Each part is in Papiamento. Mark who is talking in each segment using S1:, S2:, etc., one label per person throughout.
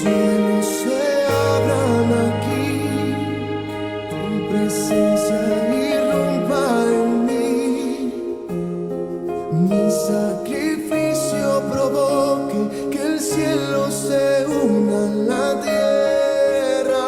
S1: cielos se abran aquí, tu presencia irrumpa en mí, mi sacrificio provoque que el cielo se una a la tierra.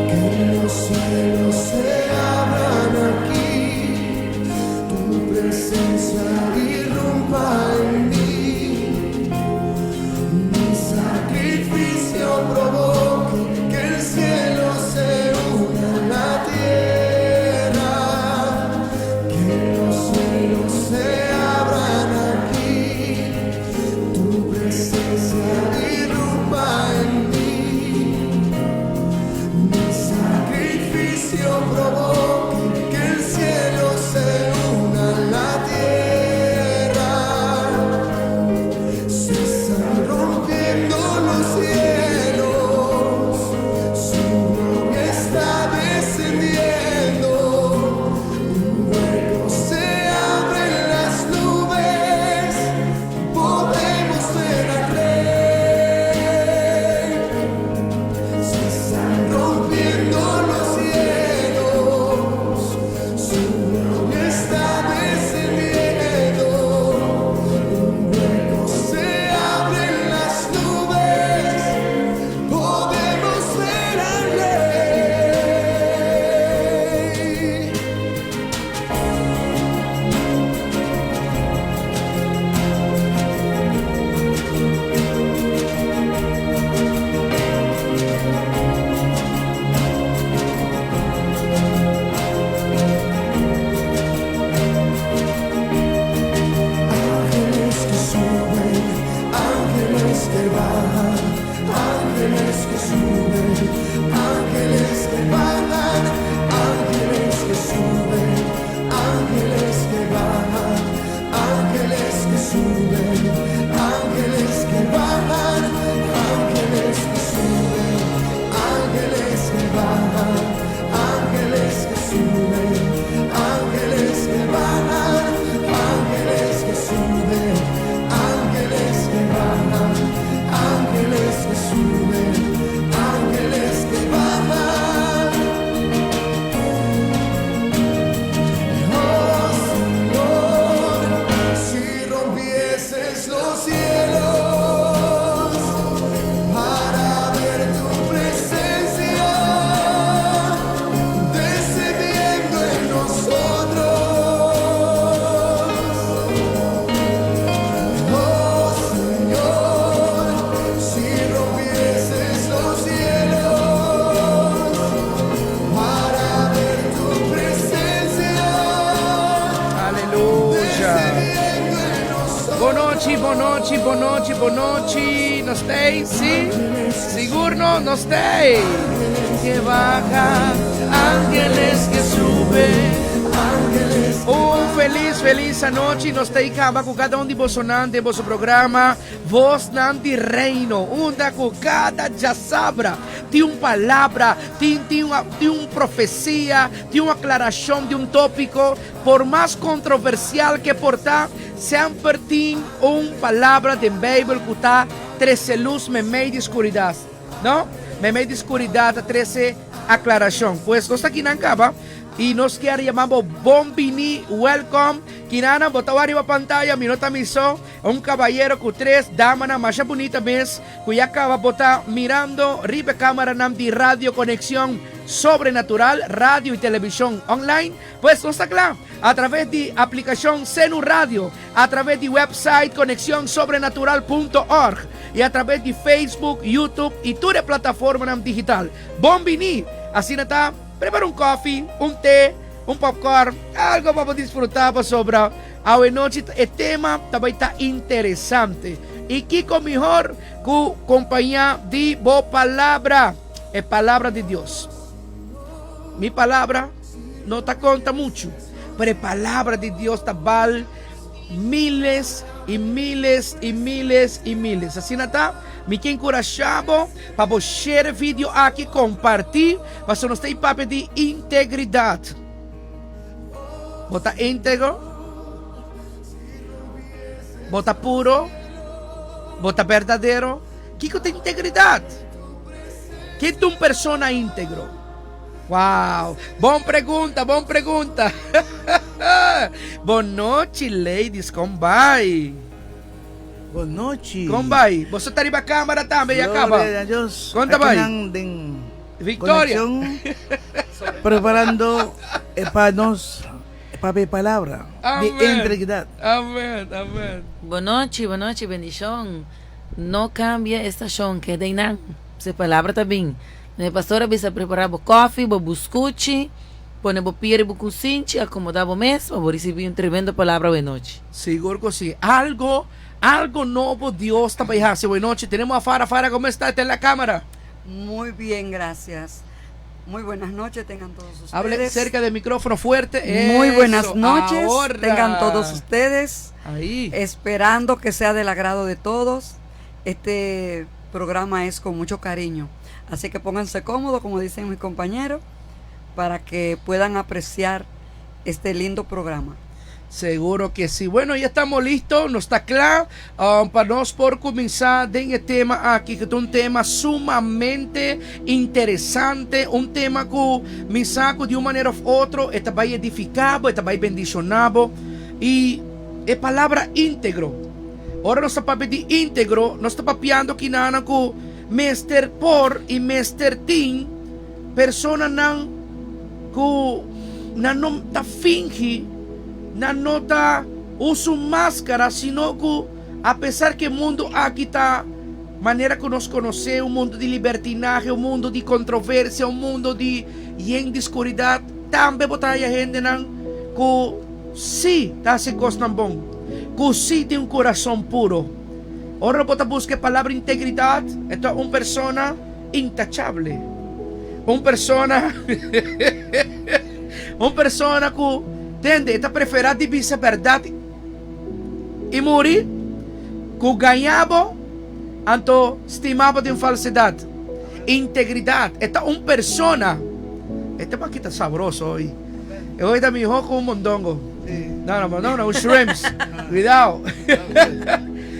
S1: Que los cielos se abran aquí, tu presencia irrumpa en mí, mi sacrificio provoque que el cielo se una a la tierra, que los cielos se abran aquí, tu presencia irrumpa en mí. Mi sacrificio provoque que el cielo se una a la tierra. Se están rompiendo los cielos, su gloria está descendiendo. Un hueco se abre en las nubes, podemos ver al Rey. Se están rompiendo los cielos, su gloria está descendiendo. Un hueco se abre en las nubes, podemos ver al Rey. Ángeles que suben, ángeles que bajan, ángeles que suben, ángeles que bajan, ángeles que suben, ángeles que bajan, ángeles que suben, ángeles que bajan, ángeles que suben, ángeles que bajan, ángeles que suben, ángeles que bajan, ángeles que suben, ángeles que bajan, ángeles que suben, ángeles que bajan. Oh Señor, si rompieses los cielos para ver tu presencia descendiendo en nosotros. Oh Señor, si rompieses los cielos para ver tu presencia
S2: Aleluya.
S1: descendiendo en nosotros.
S2: Bon nochi, bon nochi, bon nochi, bon nochi. Nos t'ei, si? Sigur no, nos t'ei. Que baja, ángeles que suben. Un felis, felis anochi. Nos t'ei kaba ku kada un di bosonan den boso programa Vosnan di Reino. Unda ku kada djasabra tin un palabra, tin, tin, un, tin un profesia, tin un aklarashon di un tópiko. Por mas kontroversial ke por ta, semper tin un palabra den Beibel ku ta trese lus meimei di skuridat. No? Meimei di skuridat ta trese aklarashon. Pues nos ta kinan kaba i nos kier yama bo bon bini, welcome. Kinana bo ta wak riba pantaya, mi no ta mi so. Un kabayero ku tres damanan masha bunita mes ku ya kaba bo ta mirando riba e kamaranan di Radio Conexion Sobrenatural, radio i televishon online. Pues nos ta kla a traves di aplikashon Senu Radio, a traves di website conexion-sobrenatural punto org i a traves di Facebook, YouTube i tur e plataformanan digital. Bon bini! Asina ta, prepara un kofi, un te, un popcorn, algo pa bo disfruta pasobra awe nochi e tema ta bai ta interesante. I kiko mihor ku kompañá di bo palabra, e palabra di Dios. Mi palabra no ta konta muchu, pero e palabra di Dios ta bal miles. i miles i miles i miles. Asina ta, mi ke enkurashá bo pa bo share e video aki, kompartí, pasobra nos ta e papia di integridat. Bo ta íntegro? Bo ta puro? Bo ta berdadero? Kiko ta integridat? Ken ta un persona íntegro? Wow! Bon pregunta, bon pregunta. Bon nochi, ladies, kon bai?
S3: Bon nochi.
S2: Kon bai? Boso ta riba cámara tambe ya caba.
S3: Gloria a Dios.
S2: Kon ta bai?
S3: Akinan den
S2: Victoria.
S3: conexión preparando e pa nos papia e palabra di
S2: Amen.
S3: integridad.
S2: Amen, amen.
S4: Bon nochi, bon nochi, bendicion. No cambia e stacion, keda einan. Se palabra ta bin. Mi pastor a bisa prepara bo koffie, bo buscuchi, pone bo pia riba cusinchi, acomoda bo mes pa bo ricibi un tremendo palabra awe nochi.
S2: Sigur cu si. Algo, algo nobo Dios ta bay haci awe nochi. Tenemos a Fara. Fara, como esta? Esta en la camara.
S5: Muy bien, gracias. Muy buenas noches tengan todos ustedes.
S2: Hable cerca del micrófono fuerte.
S5: Muy buenas
S2: Eso,
S5: noches
S2: ahora.
S5: tengan todos ustedes.
S2: Ahí.
S5: Esperando que sea del agrado de todos. Este programa es con mucho cariño. Así que pónganse cómodos, como dicen mis compañeros, para que puedan apreciar este lindo programa.
S2: Seguro que sí. Bueno, ya estamos listos, nos ta cla pa nos por cuminsa den e tema aki, cu ta un tema sumamente interesante, un tema cu mi sa cu di un manera of otro e ta bay edifica bo, e ta bay bendiciona bo. Y e palabra integro, ora nos ta papia di integro, nos ta papiando kinanan cu mester por y mester tin personanan cu nan no ta fingi, nan no ta usa un maskara, sino cu apesar cu e mundo aki ta manera cu nos conoce, un mundo di libertinahe, un mundo di controversia, un mundo di yen di scuridad, tambe bo ta haya hendenan cu si ta haci cosnan bon, cu si tin un curason puro. Ora bo ta busca e palabra integridad, e ta un persona intachable. Un persona un persona ku tende e ta preferá di bisa bèrdat i muri ku gañá bo anto stima bo den falsedat. Integridat e ta un persona e tema aki ta sabroso hoy. E hoy ta mihó ku un mondongo. No, no, mondongo no, un shrimps. Cuidao.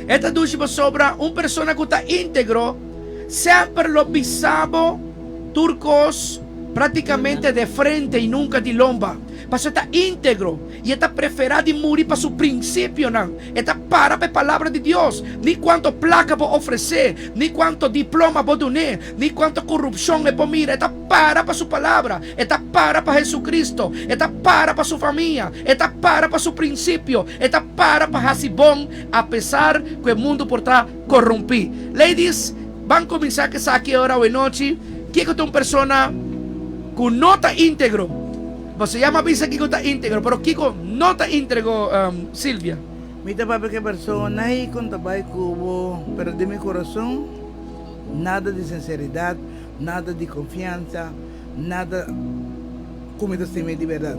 S2: E ta dushi pasobra un persona ku ta íntegro Semper lo bisa bo tur kos práktikamente de frente i nunka di lomba. Pasobra e ta íntegro i e ta preferá di muri pa su prinsipionan. E ta para pa e Palabra di Dios. Ni kuantu plaka bo ofresé, ni kuantu diploma bo dun'é, ni kuantu korupshon e por mira, e ta para pa su Palabra. E ta para pa Hesukristo. E ta para pa su famia. E ta para pa su prinsipio. E ta para pa hasi bon apesar ku e mundu por ta Corrumpi. Ladies, ban cuminsa cu esaki ora awenochi. Kico ta un persona cu no ta integro? Boso ya m'a bisa kico ta integro, pero kico no ta intrego, Silvia?
S3: Mi ta papia cu e persona y con ta bay cu bo, pero den mi corazon nada di sinceridad, nada di confianza, nada cu mi ta stima di berdad.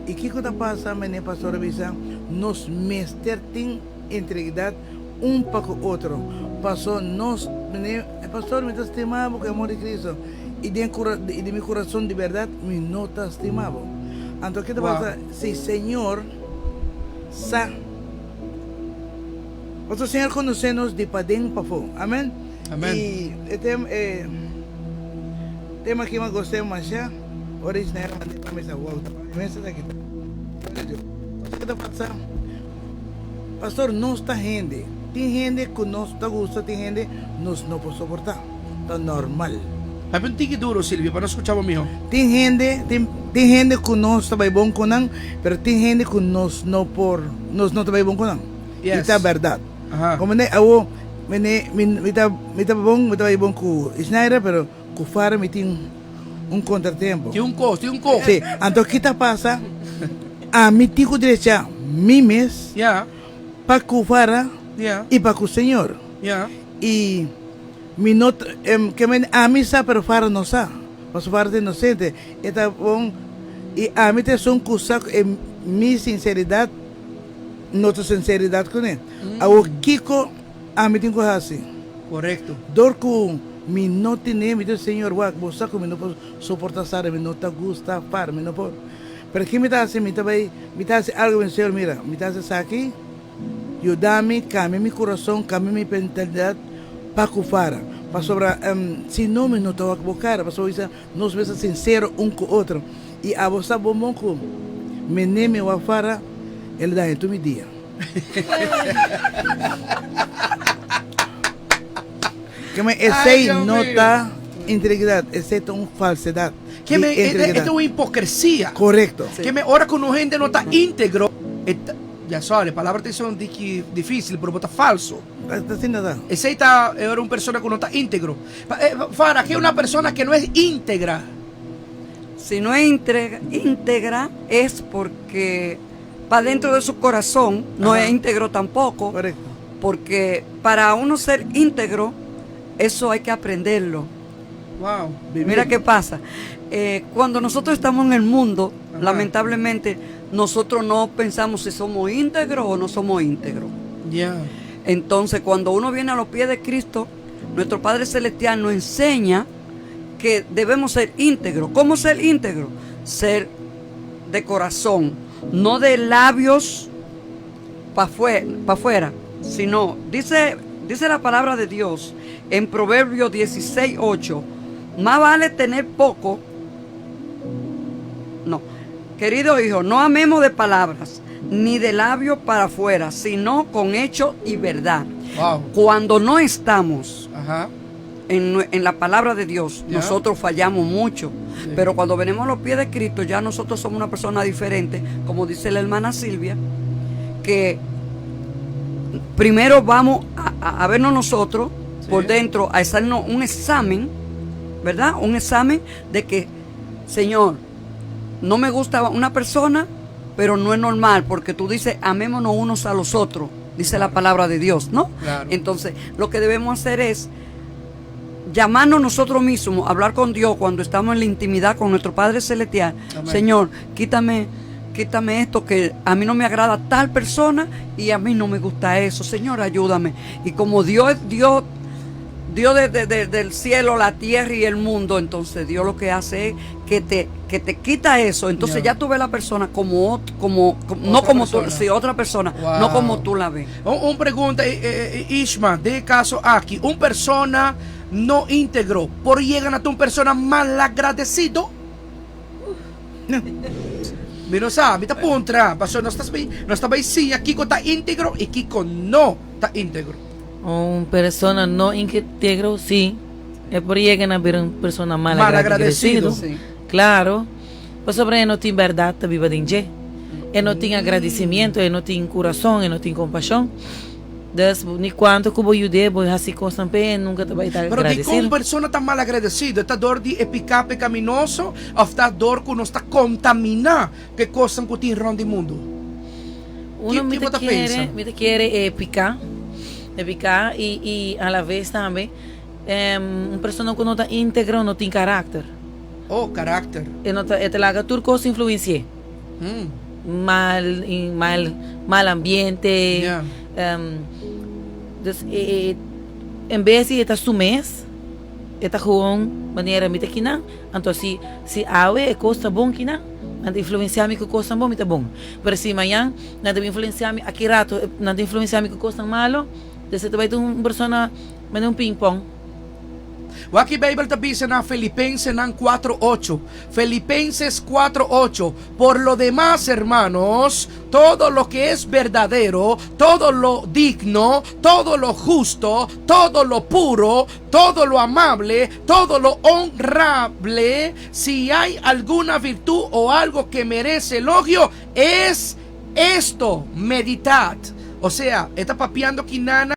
S3: Y kico ta pasa, meneer Pastor a bisa, nos mester tin integridad un pa ku otro, paso nos, mi pastor mi ta stima bo ku e amor di Cristo, i den kura i den mi kurason di bèrdat mi no ta stima bo. Anto ke ta pasa si Señor sa? Paso Señor konosé nos di paden pafó. Amen.
S2: Amen.
S3: I e tem e tema aki mi a gost'é masha, ora Isnael a mand'é pa mi sa, wow, ta pa mi mes esaki ta. Gloria a Dios. Paso ke ta pasa? Pastor nos ta hende, tin hende cu nos ta gusta tin hende nos no por soporta, ta normal.
S2: Papia un tiki duro Silvia pa nos scucha bo miho.
S3: Tin hende tin tin hende cu nos ta bay bon cu nan pero tin hende cu nos no por nos no ta bay bon cu nan y ta berdad como ne awo mi ne mi ta mi ta bon mi ta bay bon cu Isnaira pero cu Fara mi tin un contratempo.
S2: Tin un cos, tin un cos.
S3: Sí, anto ki ta pasa? Ami tin cu drecha mi mes pa cu Fara y pa cu Señor. Y mi no ta, ke men ami sa pero Fara no sa, pasobra Fara ta inocente, e ta bon y ami ta esun cu sa cu e mi sinceridad. no ta sinceridat kuné. Awor kiko ami tin ku hasi?
S2: Korekto.
S3: Dor ku mi no tene, mi ta bisa, Señor, wak, bo sa ku mi no por soporta Sara, mi no ta gusta Fara, mi no por. Pero ki mi ta hasi? Mi ta bai, mi ta hasi algu, mi Señor, mira, mi ta hasi esaki, yuda mi kambia mi kurason, kambia mi mentalidat pa ku Fara. Pasobra si no, mi no ta wak bo kara, pasobra bo bisa nos mester sinsero un ku otro. I abo sa bon bon ku mi ne mi wak Fara, el a daña tur mi dia. Keme esei no ta integridad, esei ta un falsedad di
S2: integridad. E ta un hipocresia.
S3: Korekto.
S2: Keme ora ku un hende no ta íntegro, e ta, ya sorry, e palabra ta un tiki difísil, pero bo ta falso.
S3: Ta asina ta.
S2: Esei ta ora un persona ku no ta íntegro. Fara, ke una persona ke no es íntegra?
S5: Si no es íntegra es porque pa dentro de su corazón no es íntegro tampoco.
S3: Correcto.
S5: Porque para uno ser íntegro, eso hay que aprenderlo.
S2: Wow.
S5: Mira qué pasa. Eh, cuando nosotros estamos en el mundo, lamentablemente, nosotros no pensamos si somos íntegros o no somos íntegros.
S2: Yeah.
S5: Entonces, cuando uno viene a los pies de Cristo, nuestro Padre Celestial nos enseña que debemos ser íntegros. ¿Cómo ser íntegro? Ser de corazón, no de labios para afuera, sino, dice, dice la palabra de Dios en Proverbios 16, 8, más vale tener poco, no, querido hijo, no amemos de palabras, ni de labios para afuera, sino con hecho y verdad. Cuando no estamos en, la palabra de Dios, nosotros fallamos mucho. Pero cuando venimos a los pies de Cristo, ya nosotros somos una persona diferente, como dice la hermana Silvia, que primero vamos a, vernos nosotros por dentro, a hacernos un examen, ¿verdad? Un examen de que, Señor, no me gusta una persona, pero no es normal, porque tú dices, amémonos unos a los otros, dice la palabra de Dios, ¿no? Entonces, lo que debemos hacer es llamarnos nosotros mismos, hablar con Dios cuando estamos en la intimidad con nuestro Padre Celestial. Señor, quítame, quítame esto que a mí no me agrada tal persona y a mí no me gusta eso. Señor, ayúdame. Y como Dios es Dios, Dios desde del cielo, la tierra y el mundo, entonces Dios lo que hace es que te, que te quita eso. Entonces ya tú ves la persona como, como, no como tú, sí, otra persona, no como tú la ves.
S2: Un, pregunta, eh, eh, eh, Ishma, de caso aquí, un persona no íntegro, por llegan a tu un persona malagradecido? Mi no sa, mi ta puntra, paso nos ta nos ta bay siña kiko ta íntegro y kiko no ta íntegro.
S4: Un persona no íntegro, sí. E por yega na bira un persona malagradecido.
S5: Sí.
S4: Claro. Pasobra e no tin berdad ta biba den dje. E no tin agradecimiento, e no tin curason, e no tin compasion. Dus, ni cuanto cu bo yud'é, bo haci cosnan p'e, e nunca ta bay ta
S2: Pero dikon
S4: agradecido.
S2: un persona ta malagradecido? Ta dor di e piká pekaminoso òf ta dor ku nos ta kontaminá ku e kosnan ku tin rònt di mundu?
S4: Uno
S2: Ki
S4: mi
S2: ki bo
S4: ta
S2: ta
S4: kere,
S2: pensa?
S4: mi ta kere e piká, e piká i i a la vez tambe un persona ku no ta íntegro no tin karakter.
S2: Oh, karakter.
S4: E no ta, e ta laga tur kos influensi'é. Mal, mal, mal ambiente.
S2: Ya.
S4: Dus e e en bes di e ta su mes, e ta gewoon manera mi ta kinan, anto si si awe e kos ta bon kinan, nan ta influensiá mi ku kosnan bon, mi ta bon. Pero si mañan nan ta bin influensiá mi aki rato, nan ta influensiá mi ku kosnan malo, dus e ta bai ta un persona manera un pingpong.
S2: Wak ki Beibel ta bisa na Filipensenan kuatro ocho, Filipenses kuatro ocho, Por lo demas, hermanos, todo lo que es berdadero, todo lo digno, todo lo justo, todo lo puro, todo lo amable, todo lo honrable, si hay alguna virtud o algo que merece elogio, es esto, meditad. O sea, e ta papiando kinana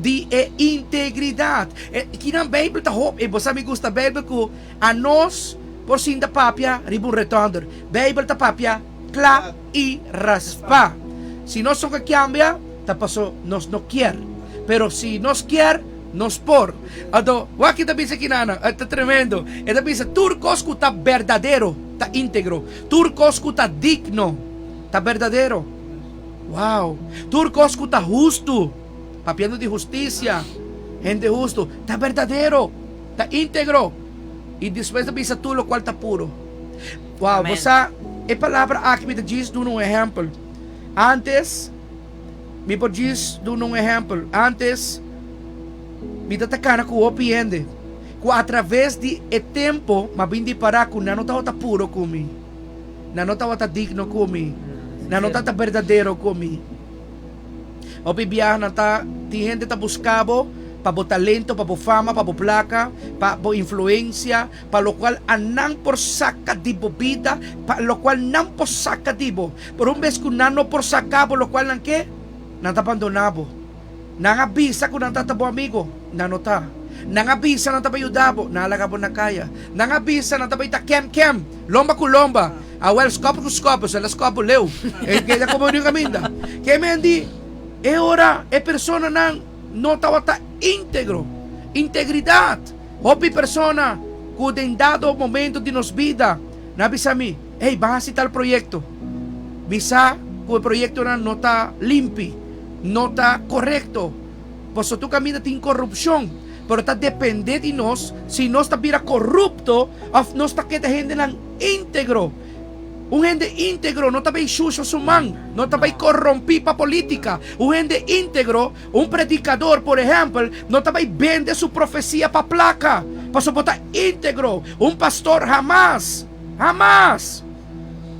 S2: di e integridad. E kinan Bijbel ta hopi, e bo sa mi gusta Bijbel ku anos por sinta papia riba un retonder. Bijbel ta papia kla i raspa. Si nos no ke kambia, ta paso nos no kier. Pero si nos kier, nos por. Anto, wak ki ta bisa kinana, e ta tremendo. E ta bisa tur kos ku ta berdadero ta integro. Tur kos ku ta digno ta berdadero. Wow! Tur kos ku ta hustu, papiando di hustisia, hende hustu, ta berdadero, ta íntegro, i despues ta bisa tur lokual ta puro. Wow! Bo sa, e palabra aki mi ta djis duna un ehèmpel. Ántes, mi por djis duna un ehèmpel, ántes mi ta ta kana ku hopi hende ku atraves di e tempu m'a bin di pará ku nan no tabata puro ku mi. Nan no tabata digno ku mi. Nan no tabata berdadero ku mi. Hopi biaha nan ta tin hende ta buska bo pa bo talento, pa bo fama, pa bo plaka, pa bo influensia, pa lokual a nan por saka di bo bida, pa lokual nan por saka di bo. Pero un bes ku nan no por saka bo lokual nan ke, nan ta bandona bo. Nan a bisa ku nan ta ta bo amigo, nan no ta. Nan a bisa nan ta bai yuda bo, nan a laga bo na kaya. Nan a bisa nan ta bai ta kem kem, lomba ku lomba. Awel skòp ku skòp, esei la skòp bo leu. E keda komo di un kaminda. Ke men di, e ora e personanan no tabata íntegro. Integridat. Hopi persona ku den dado momento di nos bida nan a bisa mi, Ey, ban hasi tal proyekto. Mi sa ku e proyektonan no ta limpi. No ta korekto, pasobra tur kaminda tin korupshon, pero ta dependé di nos si nos ta bira korupto òf nos ta keda hendenan íntegro. Un hende íntegro no ta bai shusha su man, no ta bai korompí pa polítika. Un hende íntegro, un predikador por ehèmpel, no ta bai bende su profesia pa plaka, pasobra bo ta íntegro. Un pastor hamas, hamas!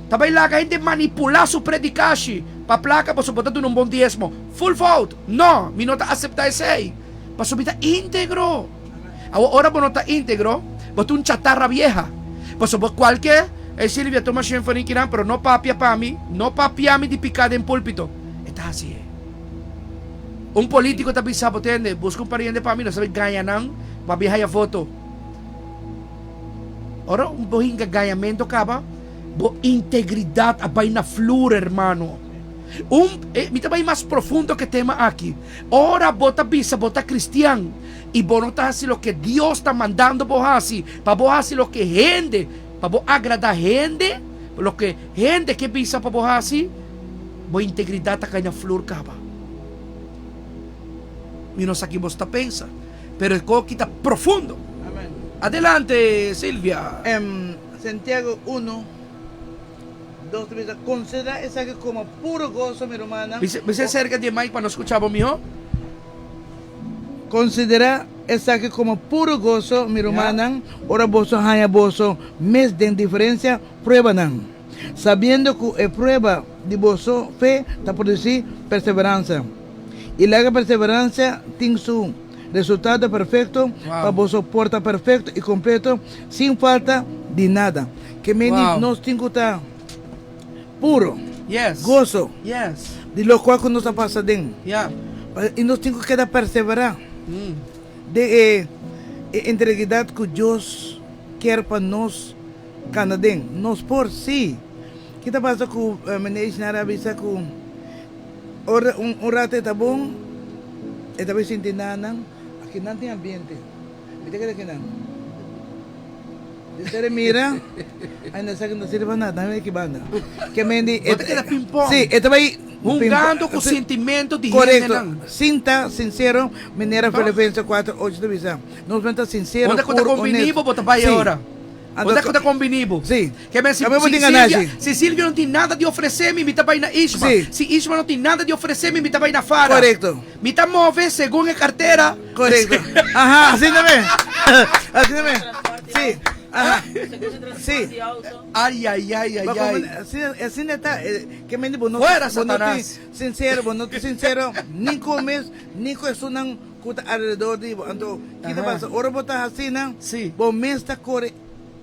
S2: Ta bai laga hende manipulá su predikashi pa plaka pasobra bo ta duna un bon diesmo. Full fout! No, mi no ta aseptá esei, pasobra mi ta íntegro. Awor, ora bo no ta íntegro, bo ta un chatarra bieha. Pasobra kualke, Ey Silvia, tuma shen forin kinan, pero no papia pa mi, no papia mi di piká den púlpito. E ta hasi e. Un polítiko ta bisa bo, Tende, buska un pariente pa mi, nos ta bai gaña nan pa bin haya voto. Ora bo hinka gañamento kaba, bo integridat a bai na flur, hermano. Un, e, mi ta bai mas profundo ke tema aki. Ora bo ta bisa bo ta kristian i bo no ta hasi loke Dios ta mandando bo hasi, pa bo hasi loke hende, pa bo agrada hende, loke hende ke bisa pa bo hasi, bo integridat ta kai na flur kaba. Mi no sa ki bo ta pensa. Pero e koki ta profundo. Adelante Silvia.
S3: En Santiago uno, dos ta bisa, Konsiderá esaki komo puro goso, mi rumannan.
S2: Bisa serka di e mic pa nos skucha bo mihó.
S3: Konsiderá esaki komo puro goso, mi rumannan, ora boso haña boso mes den diferensia pruebanan, sabiendo ku e prueba di boso fe ta produsí perseveransa. I laga perseveransia tin su resultado perfekto pa boso por ta perfekto i kompleto sin falta di nada. Ke meni nos tin ku ta puro goso di lokual ku nos a pasa den. I nos tin ku keda perseverá den e integridat ku Dios kier pa nos kana den. Nos por, sí. Ki ta pasa ku Meneer Isnara a bisa ku Ora un un rato e ta bon, e ta bay sinti nanan, aki nan tin ambiente, mi ta keda akinan. Despues e mira, ay no esaki no sirbi pa nada, dame aki banda. Ke men di
S2: Bo ta keda pimpon.
S3: Si, e ta bay
S2: Hungando ku sintimento di hendenan.
S3: Korekto, sin ta sinsero, manera Filipenses kuater ocho ta bisa, nos mester ta sinsero,
S2: Unda ku ta
S3: puro,
S2: kombini bo,
S3: honesto.
S2: bo ta bay
S3: Si.
S2: e ora.
S3: Anto
S2: Unda ku ta kombini bo.
S3: Si.
S2: Ke men si,
S3: Tambe bo
S2: si
S3: tin ganashi.
S2: Silvia, si Silvia no tin nada di ofresé mi, mi ta bai na Ishma.
S3: Si.
S2: Si Ishma no tin nada di ofresé mi, mi ta bai na Fara.
S3: Korekto.
S2: Mi ta move segun e kartera.
S3: Korekto. Aha, asina tambe. Asina tambe. Si. Aha. Si.
S2: Ay, ay, ay, ay,
S3: Ba
S2: ay.
S3: komo, asina, asina ta. Ke men di bo no,
S2: Fuera,
S3: bo no tin
S2: Satanas.
S3: sinsero, bo no ta sinsero ni ku mes, ni ku esunnan ku ta alrededor di bo. Anto, ki ta
S2: Aha.
S3: pasa? Ora bo ta asina,
S2: Si.
S3: bo mes ta kore.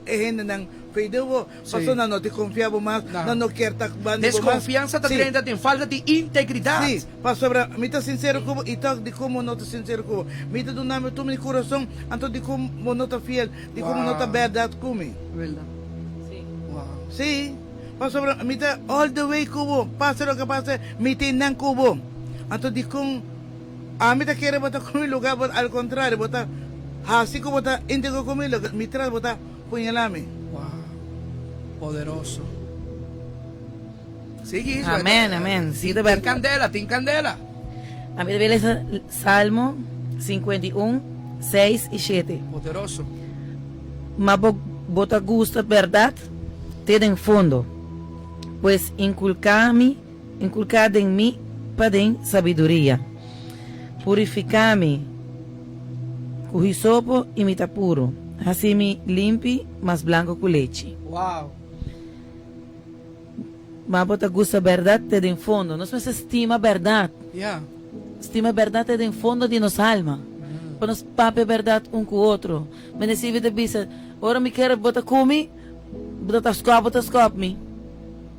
S3: E hendenan fei bo,
S2: Sí.
S3: pasobra nan no tin konfia bo mas,
S2: No.
S3: nan no kier ta banda bo mas.
S2: Deskonfiansa ta
S3: Sí.
S2: drenta den falta di integridat.
S3: Sí, pasobra mi ta sinsero ku bo i tòg dikon bo no ta sinsero ku bo? Mi ta duna mi tur mi kurason, anto dikon bo no ta fiel? Dikon bo no ta
S2: Wow.
S3: bèrdat ku mi?
S5: Bèrdat.
S2: Wow.
S3: Sí, pasobra mi ta all the way ku bo, pase loke pase, mi tin nan ku bo. Anto dikon Ami ta kere bo ta ku mi luga, bo al kontrario bo ta hasi ku bo ta integro ku mi, loke mi tras bo ta puñalá mi.
S2: Wow, poderoso. Sigui,
S4: Amén, amén. Sí, de
S2: Tin
S4: verdad.
S2: candela, tin candela.
S4: Ami ta lesa Salmo 51, 6 i 7.
S2: Poderoso.
S4: Ma bo, bo ta gusta bèrdat te den fondo, pues inkulká mi, inkulká den mi paden sabiduria. Purifiká mi ku hisopo i mi ta puru, hasi mi limpi mas blanku ku lechi.
S2: Wow.
S4: Ma bo ta gusta bèrdat te den fondo. Nos mester stima bèrdat.
S2: Ya.
S4: Stima bèrdat te den fondo di nos alma. Pa nos papia bèrdat un ku otro. Bendesí ta bisa, Ora mi kere bo ta ku mi, bo ta skòp, bo ta skòp mi.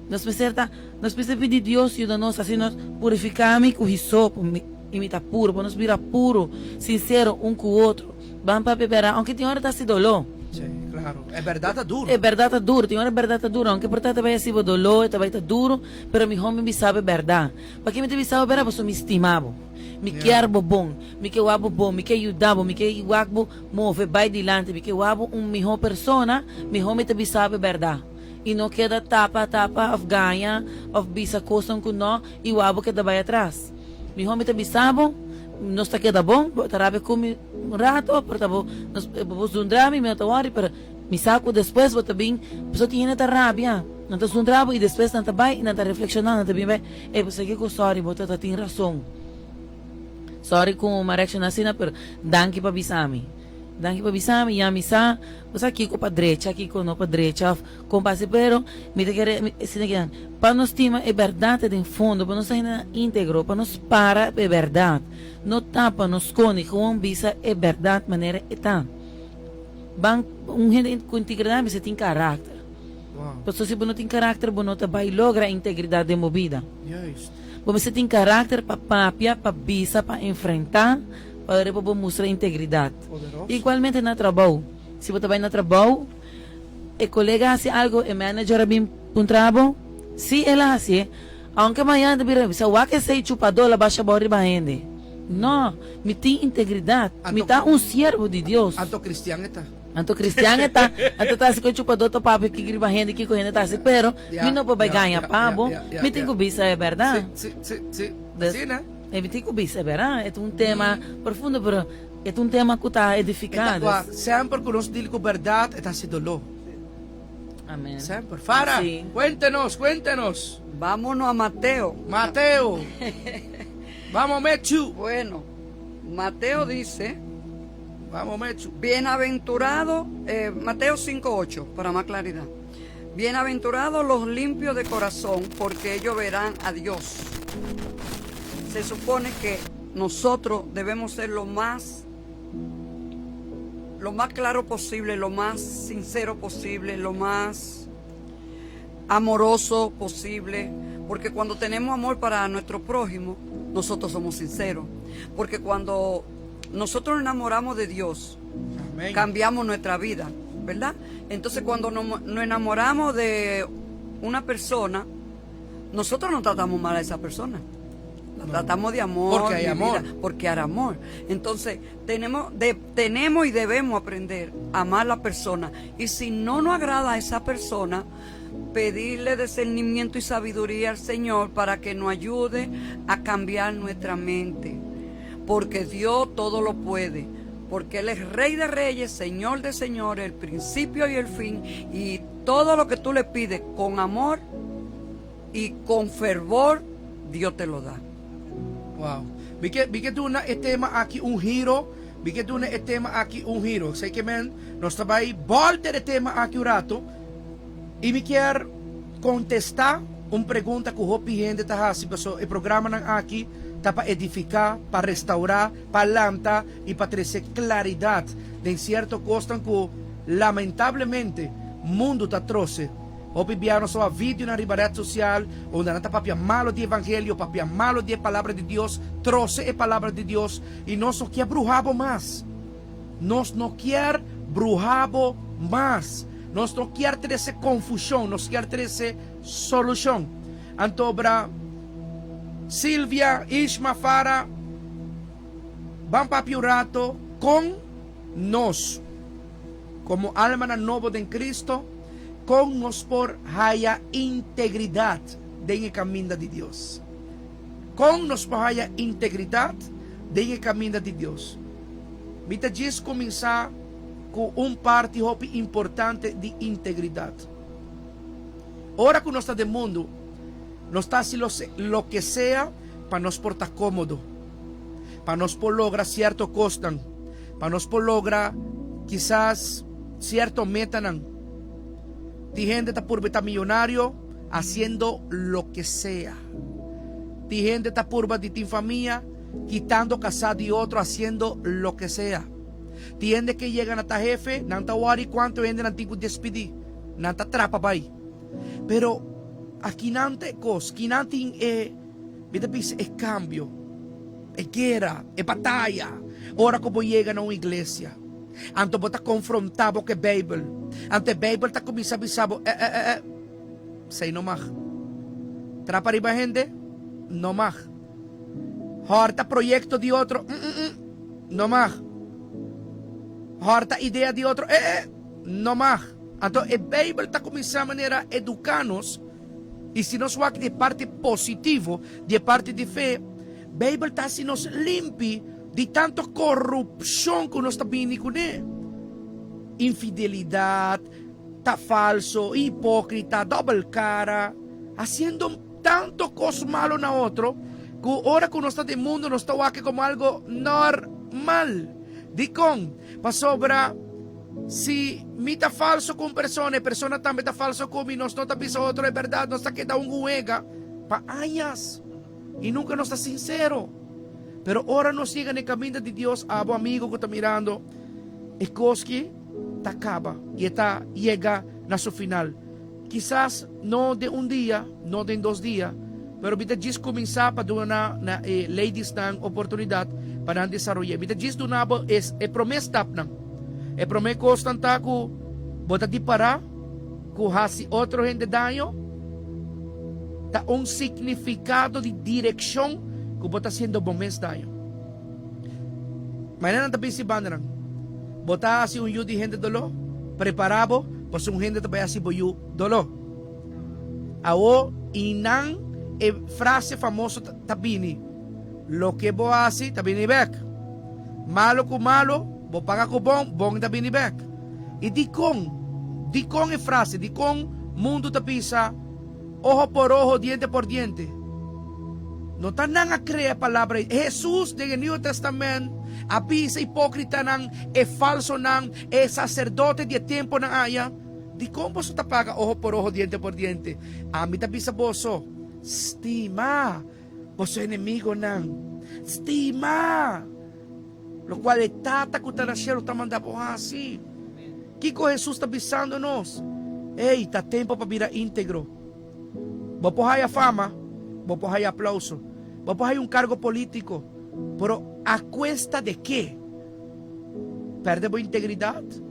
S4: Nos mester ta, nos mester pidi Dios yuda nos hasi nos purifiká mi ku hisopo mi, i mi ta puru, pa nos bira puru, sinsero un ku otro. Ban papia bèrdat, ounke tin ora ta hasi doló.
S2: Sí, klaro. E bèrdat ta duru.
S4: E bèrdat ta duru. Tin ora e bèrdat ta duru. Ounke por ta ta bai hasi bo doló, e ta bai ta duru, pero mihó mi bisa bo e bèrdat. Paki mi ta bisa bo bèrdat? Pasobra mi stima bo. Mi kier bo bon. Mi ke wak bo bon. Mi ke yuda bo. Mi ke wak bo move bai dilanti. Mi ke wak bo un mihó persona. Mihó mi ta bisa bo e bèrdat. I no keda tapa tapa òf gaña òf bisa kosnan ku no i wak bo keda bai atras. Mihó mi ta bisa bo, nos ta keda bon, bo ta rabia ku mi un rato, pero ta bo, nos, bo zundra mi, mi no ta wòri, pero mi sa ku despues bo ta bin, pasobra tin hende ta rabia, nan ta zundra bo i despues nan ta bai i nan ta reflekshoná, nan ta bin bai, ey bo sa kiko, sòri, bo ta ta tin rason. Sòri ku mi a reakshoná asina, pero danki pa bisa mi. Danki pa bisa mi, ya mi sa, bo sa kiko pa drecha, kiko no pa drecha, òf kon pa hasi, pero mi ta kere, mi asina ke nan, pa nos stima e bèrdat ta den fondo, pa nos ta hendenan íntegro, pa nos para pa e bèrdat, no tapa, no skonde, gewoon bisa e bèrdat manera e ta. Ban, un hende ku integridat mester tin karakter. Pasobra si bo no tin karakter bo no ta bai logra integridat den bo bida. Bo mester tin karakter pa papia, pa bisa, pa enfrentá. Ora bo por mustra integridat. Igualmente na trabou. Si bo ta bai na trabou, e kolega hasi algo, e manager a bin puntra bo, si el a hasié, aunke mañana ta bira bisa wak esei chupadó la basha bo riba hende. No, mi tin integridat. Mi ta un siervo di Dios.
S2: Anto cristian e ta.
S4: Anto cristian e ta, anto ta hasi ku e chupadó ta papia kiko riba hende, kiko hende ta hasi, pero mi no por bai gaña pa bo, mi tin ku bisa e bèrdat.
S2: Si, si, si, si. Asina.
S4: E mi tin ku bisa, bèrdat? E ta un tema profundo, pero e ta un tema ku ta
S2: E
S4: edifiká.
S2: ta kua semper ku nos dil ku bèrdat e ta hasi doló.
S4: Amén.
S2: Semper. Fara,
S4: Sí.
S2: kuéntenos, kuéntenos.
S5: Vámonos a Mateo.
S2: Mateo. Vamos, Mechu.
S5: Bueno, Mateo dice,
S2: Vamos, Mechu.
S5: Bienaventurado, eh, Mateo 5.8, para más claridad. Bienaventurados los limpios de corazón, porque ellos verán a Dios. Se supone que nosotros debemos ser lo más lo más claro posible, lo más sincero posible, lo más amoroso posible, porque cuando tenemos amor para nuestro prójimo, nosotros somos sinceros, porque cuando nosotros nos enamoramos de Dios,
S2: Amén.
S5: cambiamos nuestra vida, ¿verdad? Entonces cuando nos, nos enamoramos de una persona, nosotros no tratamos mal a esa persona. La tratamos de amor,
S2: Porque hay
S5: mi
S2: amor.
S5: vida, porque hay amor. Entonces, tenemos, de- tenemos y debemos aprender a amar a la persona. Y si no nos agrada a esa persona, pedirle discernimiento y sabiduría al Señor para que nos ayude a cambiar nuestra mente. Porque Dios todo lo puede. Porque Él es Rey de Reyes, Señor de Señores, el principio y el fin. Y todo lo que tú le pides con amor y con fervor, Dios te lo da.
S2: Wow. Mi ke, mi ke duna e tema aki un giro. Mi ke duna e tema aki un giro. Sei ke men, nos ta bai bolter e tema aki un rato. I mi kier kontestá un pregunta ku hopi hende ta hasi, paso e programanan aki ta pa edifiká, pa restaurá, pa lanta i pa trese klaridat den sierto kosnan ku lamentablemente mundu ta trose. Hopi bia nos a wak videonan riba ret sosial unda nan ta papia malo di evangelio, papia malo di e palabra di Dios, trose e palabra di Dios i nos no kier bruha bo mas. Nos no kier bruha bo mas. Nos no kier trese confusion, nos kier trese solucion. Anto bra Silvia, Ishma, Fara, ban papia un rato con nos como almanan nobo den Cristo, con nos por haya integridad. den e kaminda di Dios? Kon nos por haya integridat den e kaminda di Dios? Mi ta djis kuminsá ku un parti hopi importante di integridat. Ora ku nos ta den mundu, nos ta hasi loke sea pa nos por ta kómodo, pa nos por logra sierto kosnan, pa nos por logra kisas sierto metanan. Tin hende ta purba ta miyonario hasiendo loke sea. Tin hende ta purba di tin famia kitando kasá di otro hasiendo loke sea. Tin hende ke yega na ta hefe, nan ta wòri kuantu hende nan tin ku despidí. Nan ta trapa bai. Pero akinan ta e kos, kinan tin e, mi ta bisa e kambio, e guera, e bataya, ora ku bo yega na un iglesia. Anto bo ta konfrontá bo ku e Beibel. Anto e Beibel ta kuminsá bisa bo, eh, eh, eh, eh, esei no mag. Trapa riba hende? No mag. Hòrta proyekto di otro? Mm, mm, mm, no mag. Hòrta idea di otro? Eh, eh, no mag. Anto e Beibel ta kuminsá manera eduká nos, i si nos wak di e parti positivo, di e parti di fe, Beibel ta hasi nos limpi di tanto korupshon ku nos ta bini kuné. Infidelidat, ta falso, hipókrita, dòbel kara, hasiendo tanto kos malo na otro, ku ora ku nos ta den mundu nos ta wak komo algo normal. Dikon? Pasobra si mi ta falso ku un persona, e persona tambe ta falso ku mi, nos no ta bisa otro e bèrdat, nos ta keda un huega pa añas. I nunka nos ta sinsero. Pero ora nos yega na e kaminda di Dios, abo amigo ku ta mirando, e kos ki ta kaba i e ta yega na su final. Kisas no den un dia, no den dos dia, pero mi ta djis kuminsá pa duna na e ladiesnan oportunidat pa nan desaroy'é. Mi ta djis duna bo e e promé stapnan. E promé kosnan ta ku bo ta di pará ku hasi otro hende daño. Ta un significado di direccion cu bo ta haciendo bo mes daño. Manera nan ta bisti bandanan, bo ta haci un yu di hende doló, prepara bo pasobra un hende ta bay haci bo yu doló. Awo y nan e frase famoso ta bini, loke bo haci ta bini bek. Malo cu malo, bo paga cu bon, bon ta bini bek. Y dicon? Dicon e frase? Dicon mundo ta bisa ojo por ojo, diente por diente? No ta nan a crea e palabra ei. Jesus den e Nieuwe Testament a bisa hipocritanan, e falsonan, e sacerdote di e temponan aya, Dicon boso ta paga ojo por ojo, diente por diente? Ami ta bisa boso, stima boso enemigonan. Stima! Lokual e Tata ku ta na shelu ta manda bo hasi. Kiko Hesus ta bisando nos? Ey, ta tempu pa bira íntegro. Bo por haya fama, bo por haya aplauso, bo por haya un kargo polítiko, pero a kuesta de ke? Pèrdè bo integridat?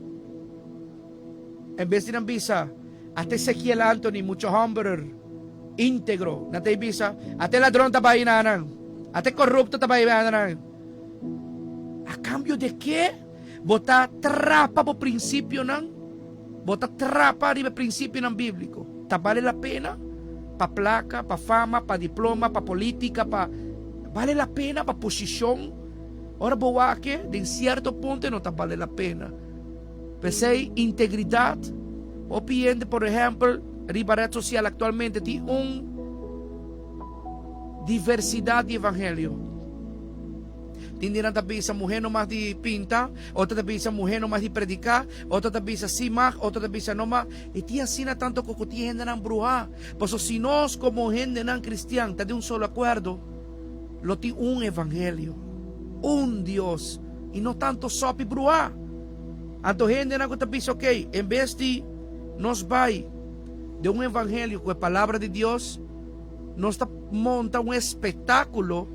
S2: En bes di nan bisa, Ata Ezekiel Anthony, mucha hòmber íntegro, nan ta bisa, Ata e ladron ta bai na nan, ata e korupto ta bai na nan. A kambio de ke bo ta trapa bo prinsipionan? Bo ta trapa riba e prinsipionan bíbliko? Ta bale la pena pa plaka, pa fama, pa diploma, pa polítika, pa bale la pena pa posishon? Ora bo wak e, den sierto punto e no ta bale la pena. P'esei integridat, hopi hende por ehèmpel riba ret sosial aktualmente tin un Diversidad di evangelio. Tin di nan ta bisa muher no mag di pinta, otro ta bisa muher no mag di predica, otro ta bisa si mag, otro ta bisa no mag. Y tin asina tanto cu cu tin hendenan bruha. Pasobra si nos como hendenan cristian ta di un solo acuerdo, lo tin un evangelio, un Dios, y no tanto sopi bruha. Anto hendenan cu ta bisa ok, en bes di nos bay den un evangelio cu e palabra di Dios, Nos ta monta un espectáculo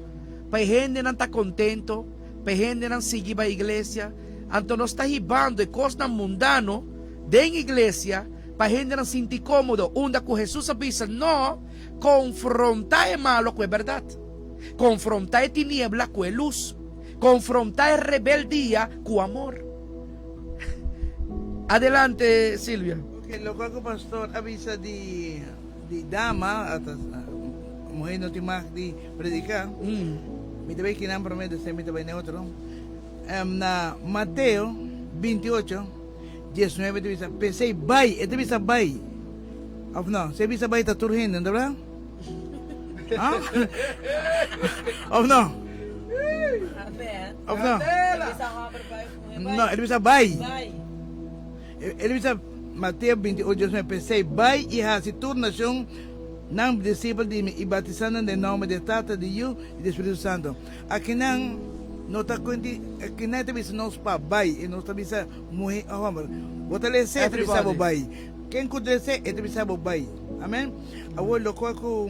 S2: pa e hendenan ta contento, pa e hendenan sigui bai iglesia. Anto nos ta hibando e cosnan mundano den iglesia pa e hendenan sinti cómodo, unda cu Jesús a bisa, No, confronta e malo cu e berdad. Confronta e tiniebla cu e luz. Confronta e rebeldia cu amor. Adelante, Silvia.
S3: Ok, locual cu pastor a bisa di. Di dama. muhé no tin mag di prediká. Mi ta bai kinan promé, despues mi ta bai na e otro. Na Mateo 28, 19 ta bisa, P'esei bai, e ta bisa bai. Òf no? Si e bisa bai ta tur hende, no ta bra? Ha? Òf no? Òf no? No, e ta bisa bai. E ta bisa Mateo 28, 19, P'esei bai i hasi tur nashon nan disipel di mi i batisá nan den nòmber di e Tata, di Yu i di Spiritu Santu. Akinan no ta kuenti, akinan e ta bisa nos pa bai i nos ta bisa muhé òf hòmber. Bo ta lesa e ta bisa bo bai. Ken ku lesa e ta bisa bo bai. Amen. Awor lokual ku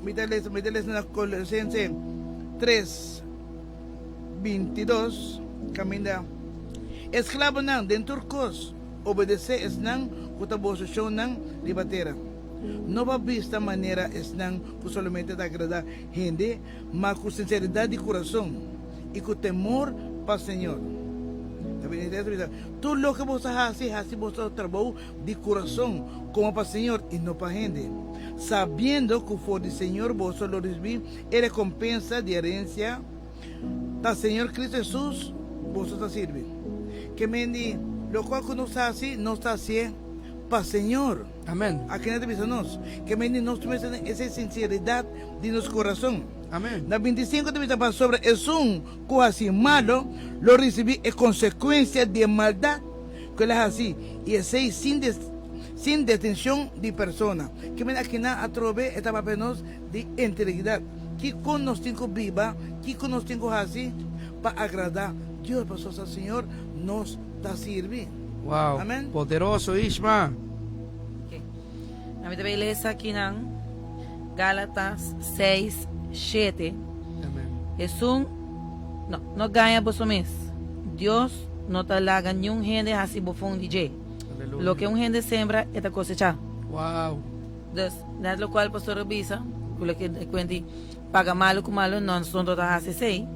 S3: mi ta lesa, mi ta lesa na Kolosense 3, 22, kaminda, Esklabonan, den tur kos, obedesé esnan ku ta boso shonnan riba tera, no pa bista manera esnan ku solamente ta agradá hende, ma ku sinseridat di kurason i ku temor pa Señor. Ta bini ta bisa, Tur loke boso hasi, hasi boso trabou di kurason, komo pa Señor i no pa hende, sabiendo ku for di Señor boso lo risibí e rekompensa di herensia. Ta Señor Cristo Hesus boso ta sirbi. Ke men di, Lokual ku nos hasi, nos ta hasié pa Señor.
S2: Amen.
S3: Akina ta bisa nos. Ke men di nos mester tin esei sinseridat di nos kurason.
S2: Amen.
S3: Na 25 ta bisa, Pasobra esun ku hasi malo lo risibí e konsekuensia di e maldat ku el a hasi, i esei sin sin detenshon di persona. Ke men akina atrobe e ta papia nos di integridat. Kiko nos tin ku biba, kiko nos tin ku hasi pa agradá Dios, pasobra Señor nos ta sirbi.
S2: Wow.
S3: Amen.
S2: Poderoso, Ishma.
S4: Ok. Ami ta bay lesa akinan Gálatas 6, 7.
S2: Amen.
S4: Esun no, no gaña boso mes. Dios no ta laga niun hende hasi bofon di dje.
S2: Aleluya.
S4: Loke un hende sembra, e ta kosechá.
S2: Wow.
S4: Dus, net lokual pastor a bisa, ku loke e kuenti paga malu ku malu, no, nos no ta hasi esei.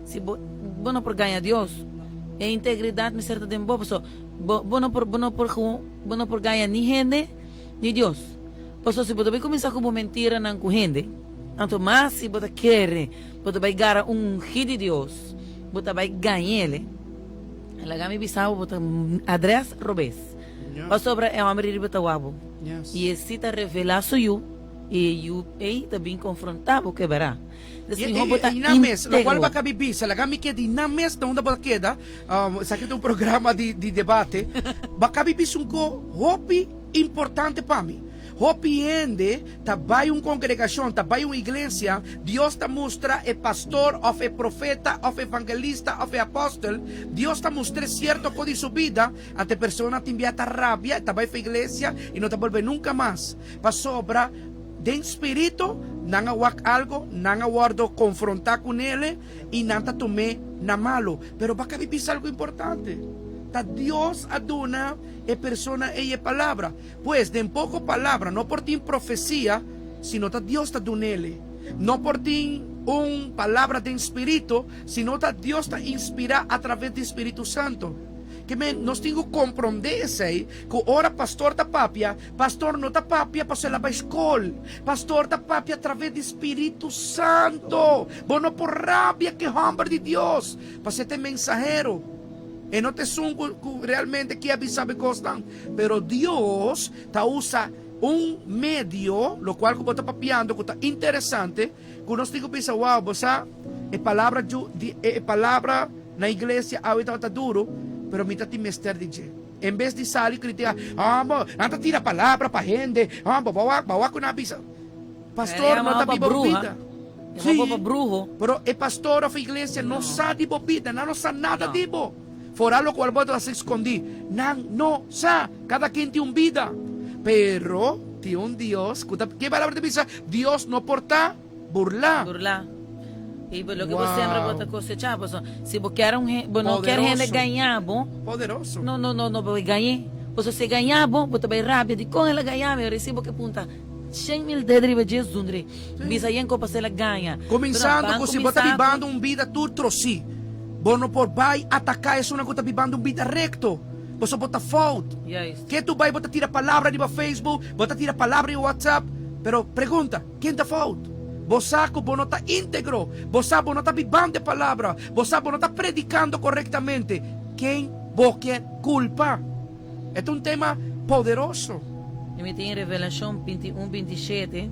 S4: Si bo, bo no por gaña Dios. E integridat mester ta den bo, pasobra bo, bo no por, bo no por bo no por gaña ni hende ni Dios. Pasobra si bo ta bai kuminsá ku bo mentiranan ku hende, anto mas si bo ta kere bo ta bai gara un ungí di Dios, bo ta bai gañ'el. Laga mi bisa bo, bo ta adrès robes. Pasobra e hòmber riba ta wak bo. I e si ta revelá su yu, i e yu ei ta bin konfrontá bo keberá. Des mihó bo ta
S2: I nan mes, lokual
S4: íntegro.
S2: bo a kabi bisa, laga mi keda i nan mes na unda bo ta keda, esaki ta un programa di debate, bo a kabi bisa un ko hopi importante pa mi. Hopi hende ta bai un kongregashon, ta bai un iglesia, Dios ta mustra e pastor òf e profeta òf evangelista òf e apòstel, Dios ta mustr'é sierto ko di su bida, Anto e persona tin bia ta rabia, e ta bai for iglesia i no ta bolbe nunka mas. Pasobra den spiritu nan a wak algo, nan a wordo konfrontá ku nele i nan ta tum'é na malu. Pero bo a kabi bisa algo importante. Ta Dios a duna e persona ei e palabra. Pues, den poko palabra, no por tin profesia si no ta Dios ta dun'ele. No por tin un palabra den spiritu si no ta Dios ta inspirá atraves di Spiritu Santu. Ke men, nos tin ku komprondé esei, ku ora pastor ta papia, pastor no ta papia pasobra el a bai skol. Pastor ta papia atraves di Spiritu Santo. Bo no por rabia ku e hòmber di Dios, pasobra e ta e mensahero. E no ta esun ku ku realmente ke a bisa bo e kosnan. Pero Dios ta usa un medio, lokual ku bo ta papiando ku ta interesante, ku nos tin ku bisa, wow, bo sa, e palabra dju di e palabra. Na iglesia awe tabata duru, pero mi ta tin mester di dje. En bes di sali kritika, ah, bo, nan ta tira palabra pa hende, ah, bo, bo wak, bo wak ku nan a bisa. Pastor no ta biba bo bida. Sí, pero e pastor of iglesia no sa di bo bida, nan no sa nada di bo. Fora lokual bo ta hasi skondí, nan no sa. Kada ken tin un bida. Pero tin un Dios ku ta, ke palabra ta bisa? Dios no por ta. Burlá.
S4: Burlá. I bo loke bo sembra bo ta kosechá. Pasobra si bo kier un hende, bo no kier hende gañá bo.
S2: Poderoso.
S4: No, no, no, no bo gañ'é. Pasobra si e gañá bo, bo ta bai rabia dikon el a gañá mi. Ora si bo ke punta 100.000 ded riba dje zundri. Bisa yen kon pasobra el a gaña.
S2: Kuminsando ku si bo ta bibando un bida tur trosí, bo no por bai ataká esunnan ku ta bibando un bida rekto, pasobra bo ta fout. Ke tu bai bo ta tira palabra riba Facebook, bo ta tira palabra riba WhatsApp, pero pregunta. Ken ta fout? Bo sa ku bo no ta íntegro. Bo sa bo no ta bibando e palabra. Bo sa bo no ta predikando korektamente. Ken bo ke kulpa? E ta un tema poderoso.
S4: I mi tin Revelashon 21, 27,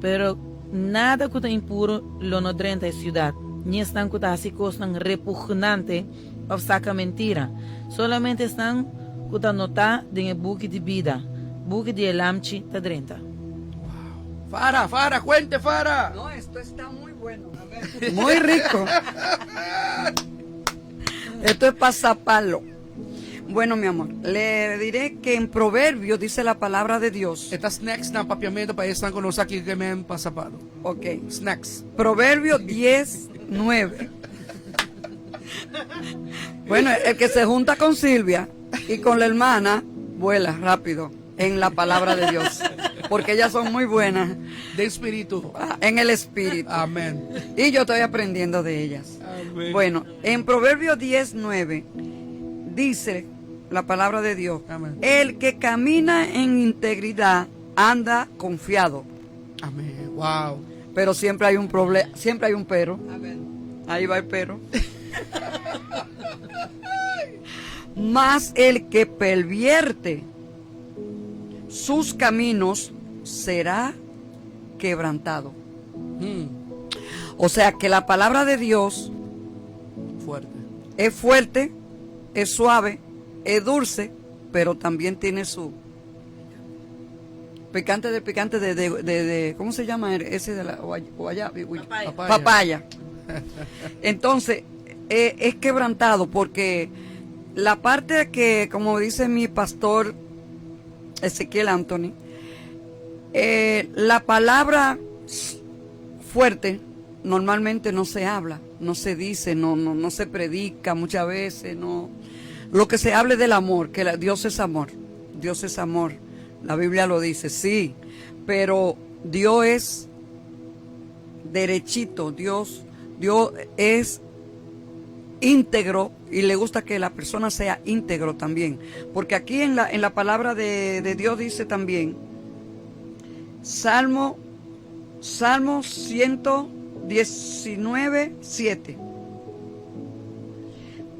S4: Pero nada ku ta impuru lo no drenta e siudat, ni esnan ku ta hasi kosnan repugnante òf saka mentira, solamente esnan ku ta notá den e buki di bida, buki di e Lamchi, ta drenta.
S2: Fara, Fara, kuente Fara!
S5: No, esto está muy bueno. Muy rico. Esto es pasapalo. Bueno, mi amor, le diré que en Proverbio dice la palabra de Dios.
S2: E ta snacks na papiamento pa esnan ku no sa kiko ke men pasapalo.
S5: Ok.
S2: Snacks.
S5: Proverbio 10, 9. Bueno, el que se junta con Silvia y con la hermana, vuela rápido en la palabra de Dios, porque ellas son muy buenas.
S2: De espíritu.
S5: Ah, en el espíritu.
S2: Amén.
S5: Y yo estoy aprendiendo de ellas.
S2: Amén.
S5: Bueno, en Proverbios 10, 9 dice la palabra de Dios,
S2: Amén.
S5: el que camina en integridad anda confiado.
S2: Amén. Wow.
S5: Pero siempre hay un problema, siempre hay un pero. Ahí va el pero. Mas el que pervierte sus caminos será quebrantado. O sea que la palabra de Dios
S2: Fuerte.
S5: es fuerte, es suave, es dulce, pero también tiene su picante de picante de, de, de- de- ¿cómo se llama ese de la guaya-
S4: Papaya.
S5: Papaya. Entonces, es quebrantado porque la parte que, como dice mi pastor Ezequiel Anthony, la palabra fuerte normalmente no se habla, no se dice, no, no, no se predica muchas veces, no. Lo que se habla es del amor, que Dios es amor, Dios es amor, la Biblia lo dice, sí, pero Dios es derechito, Dios es íntegro y le gusta que la persona sea íntegro también, porque aquí en la palabra de Dios dice también, Salmo 119, 7.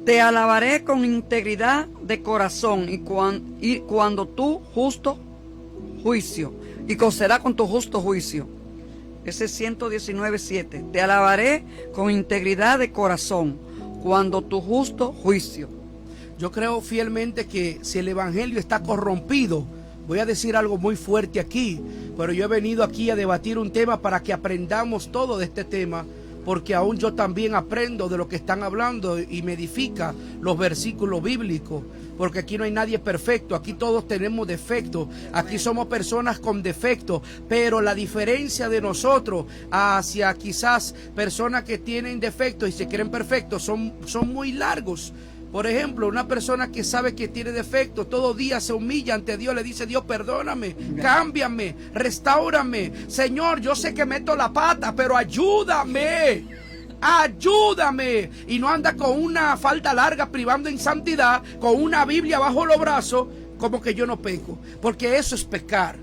S5: Te alabaré con integridad de corazón y cuando tu justo juicio, y será con tu justo juicio. Ese es 119, 7. Te alabaré con integridad de corazón cuando tu justo juicio.
S2: Yo creo fielmente que si el evangelio está corrompido, voy a decir algo muy fuerte aquí, pero yo he venido aquí a debatir un tema para que aprendamos todo de este tema, porque aún yo también aprendo de lo que están hablando y me edifica los versículos bíblicos, porque aquí no hay nadie perfecto, aquí todos tenemos defectos, aquí somos personas con defectos, pero la diferencia de nosotros hacia quizás personas que tienen defectos y se creen perfectos son muy largos. Por ejemplo, una persona que sabe que tiene defectos, todo día se humilla ante Dios, le dice: Dios, perdóname, cámbiame, restáurame. Señor, yo sé que meto la pata, pero ayúdame, ayúdame. Y no anda con una falda larga privando en santidad, con una Biblia bajo los brazos, como que yo no peco, porque eso es pecar.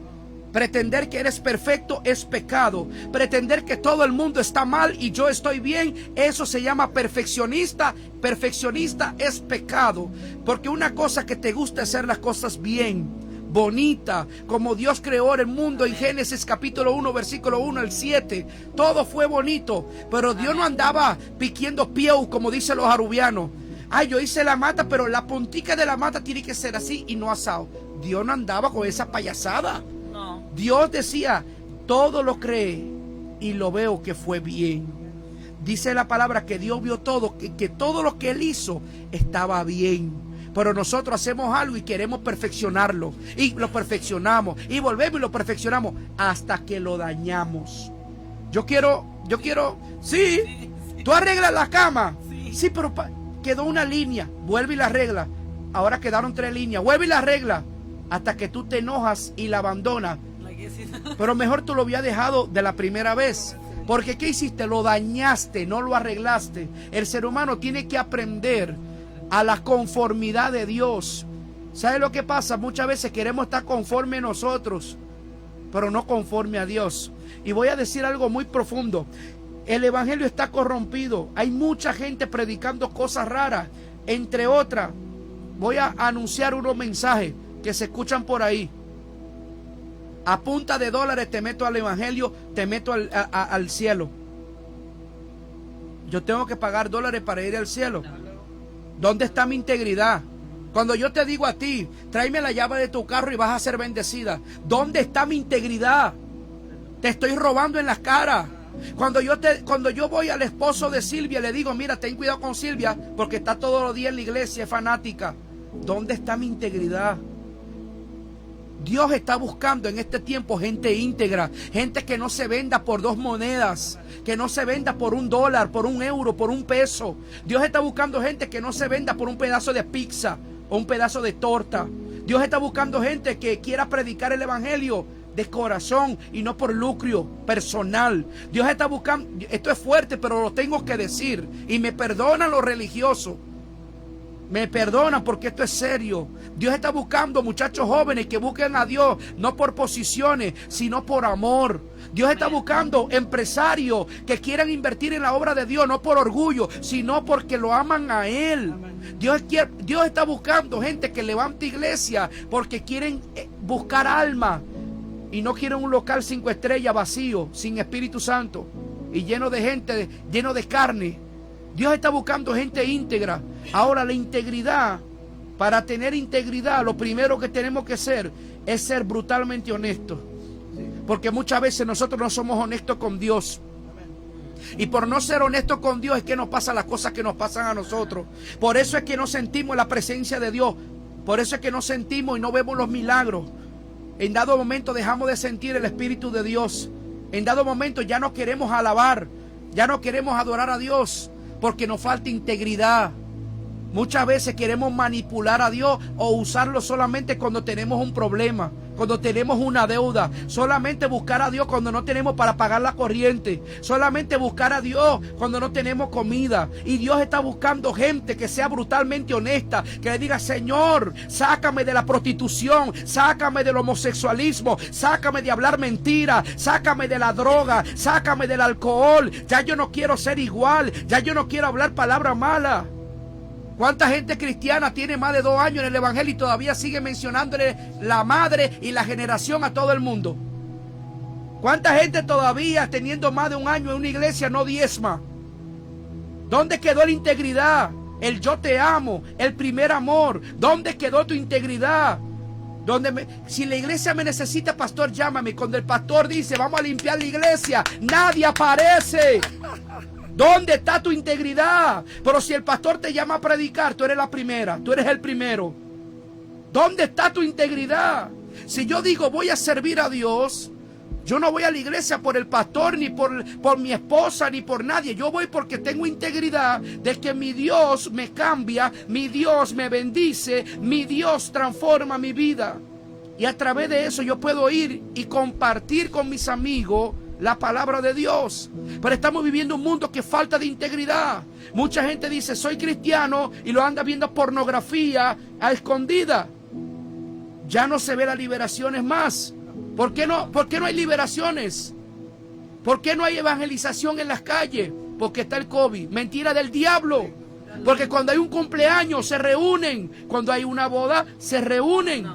S2: Pretender que eres perfecto es pecado. Pretender que todo el mundo está mal y yo estoy bien, eso se llama perfeccionista. Perfeccionista es pecado. Porque una cosa que te gusta es hacer las cosas bien, bonita, como Dios creó el mundo en Génesis capítulo 1, versículo 1 al 7. Todo fue bonito, pero Dios no andaba piquiendo pieu, como dicen los arubianos. Ay, yo hice la mata, pero la puntica de la mata tiene que ser así y no asado. Dios no andaba con esa payasada.
S4: No.
S2: Dios decía, todo lo creé y lo veo que fue bien. Dice la palabra que Dios vio todo, que todo lo que Él hizo estaba bien. Pero nosotros hacemos algo y queremos perfeccionarlo. Y lo perfeccionamos. Y volvemos y lo perfeccionamos hasta que lo dañamos. Yo quiero, sí, tú arreglas la cama. Sí, pero quedó una línea. Vuelve y la arregla. Ahora quedaron 3 líneas. Vuelve y la arregla. Hasta que tú te enojas y la abandonas. Pero mejor tú lo habías dejado de la primera vez. Porque ¿qué hiciste? Lo dañaste, no lo arreglaste. El ser humano tiene que aprender a la conformidad de Dios. ¿Sabes lo que pasa? Muchas veces queremos estar conforme nosotros. pero no conforme a Dios. Y voy a decir algo muy profundo. El Evangelio está corrompido. Hay mucha gente predicando cosas raras. Entre otras, voy a anunciar unos mensajes que se escuchan por ahí. A punta de dólares te meto al Evangelio, te meto al, al cielo. Yo tengo que pagar dólares para ir al cielo. ¿Dónde está mi integridad? Cuando yo te digo a ti, tráeme la llave de tu carro y vas a ser bendecida. ¿Dónde está mi integridad? Te estoy robando en las caras. Cuando yo, te, cuando yo voy al esposo de Silvia, le digo, mira, ten cuidado con Silvia, porque está todos los días en la iglesia, es fanática. ¿Dónde está mi integridad? Dios está buscando en este tiempo gente íntegra, gente que no se venda por dos monedas, que no se venda por un dólar, por un euro, por un peso. Dios está buscando gente que no se venda por un pedazo de pizza o un pedazo de torta. Dios está buscando gente que quiera predicar el evangelio de corazón y no por lucro personal. Dios está buscando, esto es fuerte, pero lo tengo que decir. Y me perdonan los religiosos. Me perdonan porque esto es serio. Dios está buscando muchachos jóvenes que busquen a Dios, no por posiciones, sino por amor. Dios está buscando empresarios que quieran invertir en la obra de Dios, no por orgullo, sino porque lo aman a Él. Dios, quiere, Dios está buscando gente que levante iglesia porque quieren eh, buscar alma y no quieren un local cinco estrellas vacío, sin Espíritu Santo y lleno de gente, lleno de carne. Dios está buscando gente íntegra. Ahora la integridad, para tener integridad, lo primero que tenemos que hacer es ser brutalmente honestos. Porque muchas veces nosotros no somos honestos con Dios. Y por no ser honestos con Dios es que nos pasan las cosas que nos pasan a nosotros. Por eso es que no sentimos la presencia de Dios. Por eso es que no sentimos y no vemos los milagros. En dado momento dejamos de sentir el Espíritu de Dios. En dado momento ya no queremos alabar. Ya no queremos adorar a Dios porque nos falta integridad. Muchas veces queremos manipular a Dios o usarlo solamente cuando tenemos un problema, cuando tenemos una deuda. Solamente buscar a Dios cuando no tenemos para pagar la corriente. Solamente buscar a Dios cuando no tenemos comida. Y Dios está buscando gente que sea brutalmente honesta, que le diga, Señor, sácame de la prostitución, sácame del homosexualismo, sácame de hablar mentira, sácame de la droga, sácame del alcohol. Ya yo no quiero ser igual, ya yo no quiero hablar palabra mala. ¿Cuánta gente cristiana tiene más de dos años en el Evangelio y todavía sigue mencionándole la madre y la generación a todo el mundo? ¿Cuánta gente todavía teniendo más de un año en una iglesia no diezma? ¿Dónde quedó la integridad? El yo te amo, el primer amor. ¿Dónde quedó tu integridad? Donde si la iglesia me necesita, pastor, llámame. Cuando el pastor dice, vamos a limpiar la iglesia, nadie aparece. ¿Dónde está tu integridad? Pero si el pastor te llama a predicar, tú eres la primera, tú eres el primero. ¿Dónde está tu integridad? Si yo digo voy a servir a Dios, yo no voy a la iglesia por el pastor, ni por, por mi esposa, ni por nadie. Yo voy porque tengo integridad de que mi Dios me cambia, mi Dios me bendice, mi Dios transforma mi vida. Y a través de eso yo puedo ir y compartir con mis amigos la palabra de Dios. Pero estamos viviendo un mundo que falta de integridad. Mucha gente dice, soy cristiano y lo anda viendo pornografía a escondida. Ya no se ve las liberaciones más. ¿Por qué no, por qué no hay liberaciones? ¿Por qué no hay evangelización en las calles? Porque está el COVID. Mentira del diablo. Porque cuando hay un cumpleaños se reúnen. Cuando hay una boda se reúnen.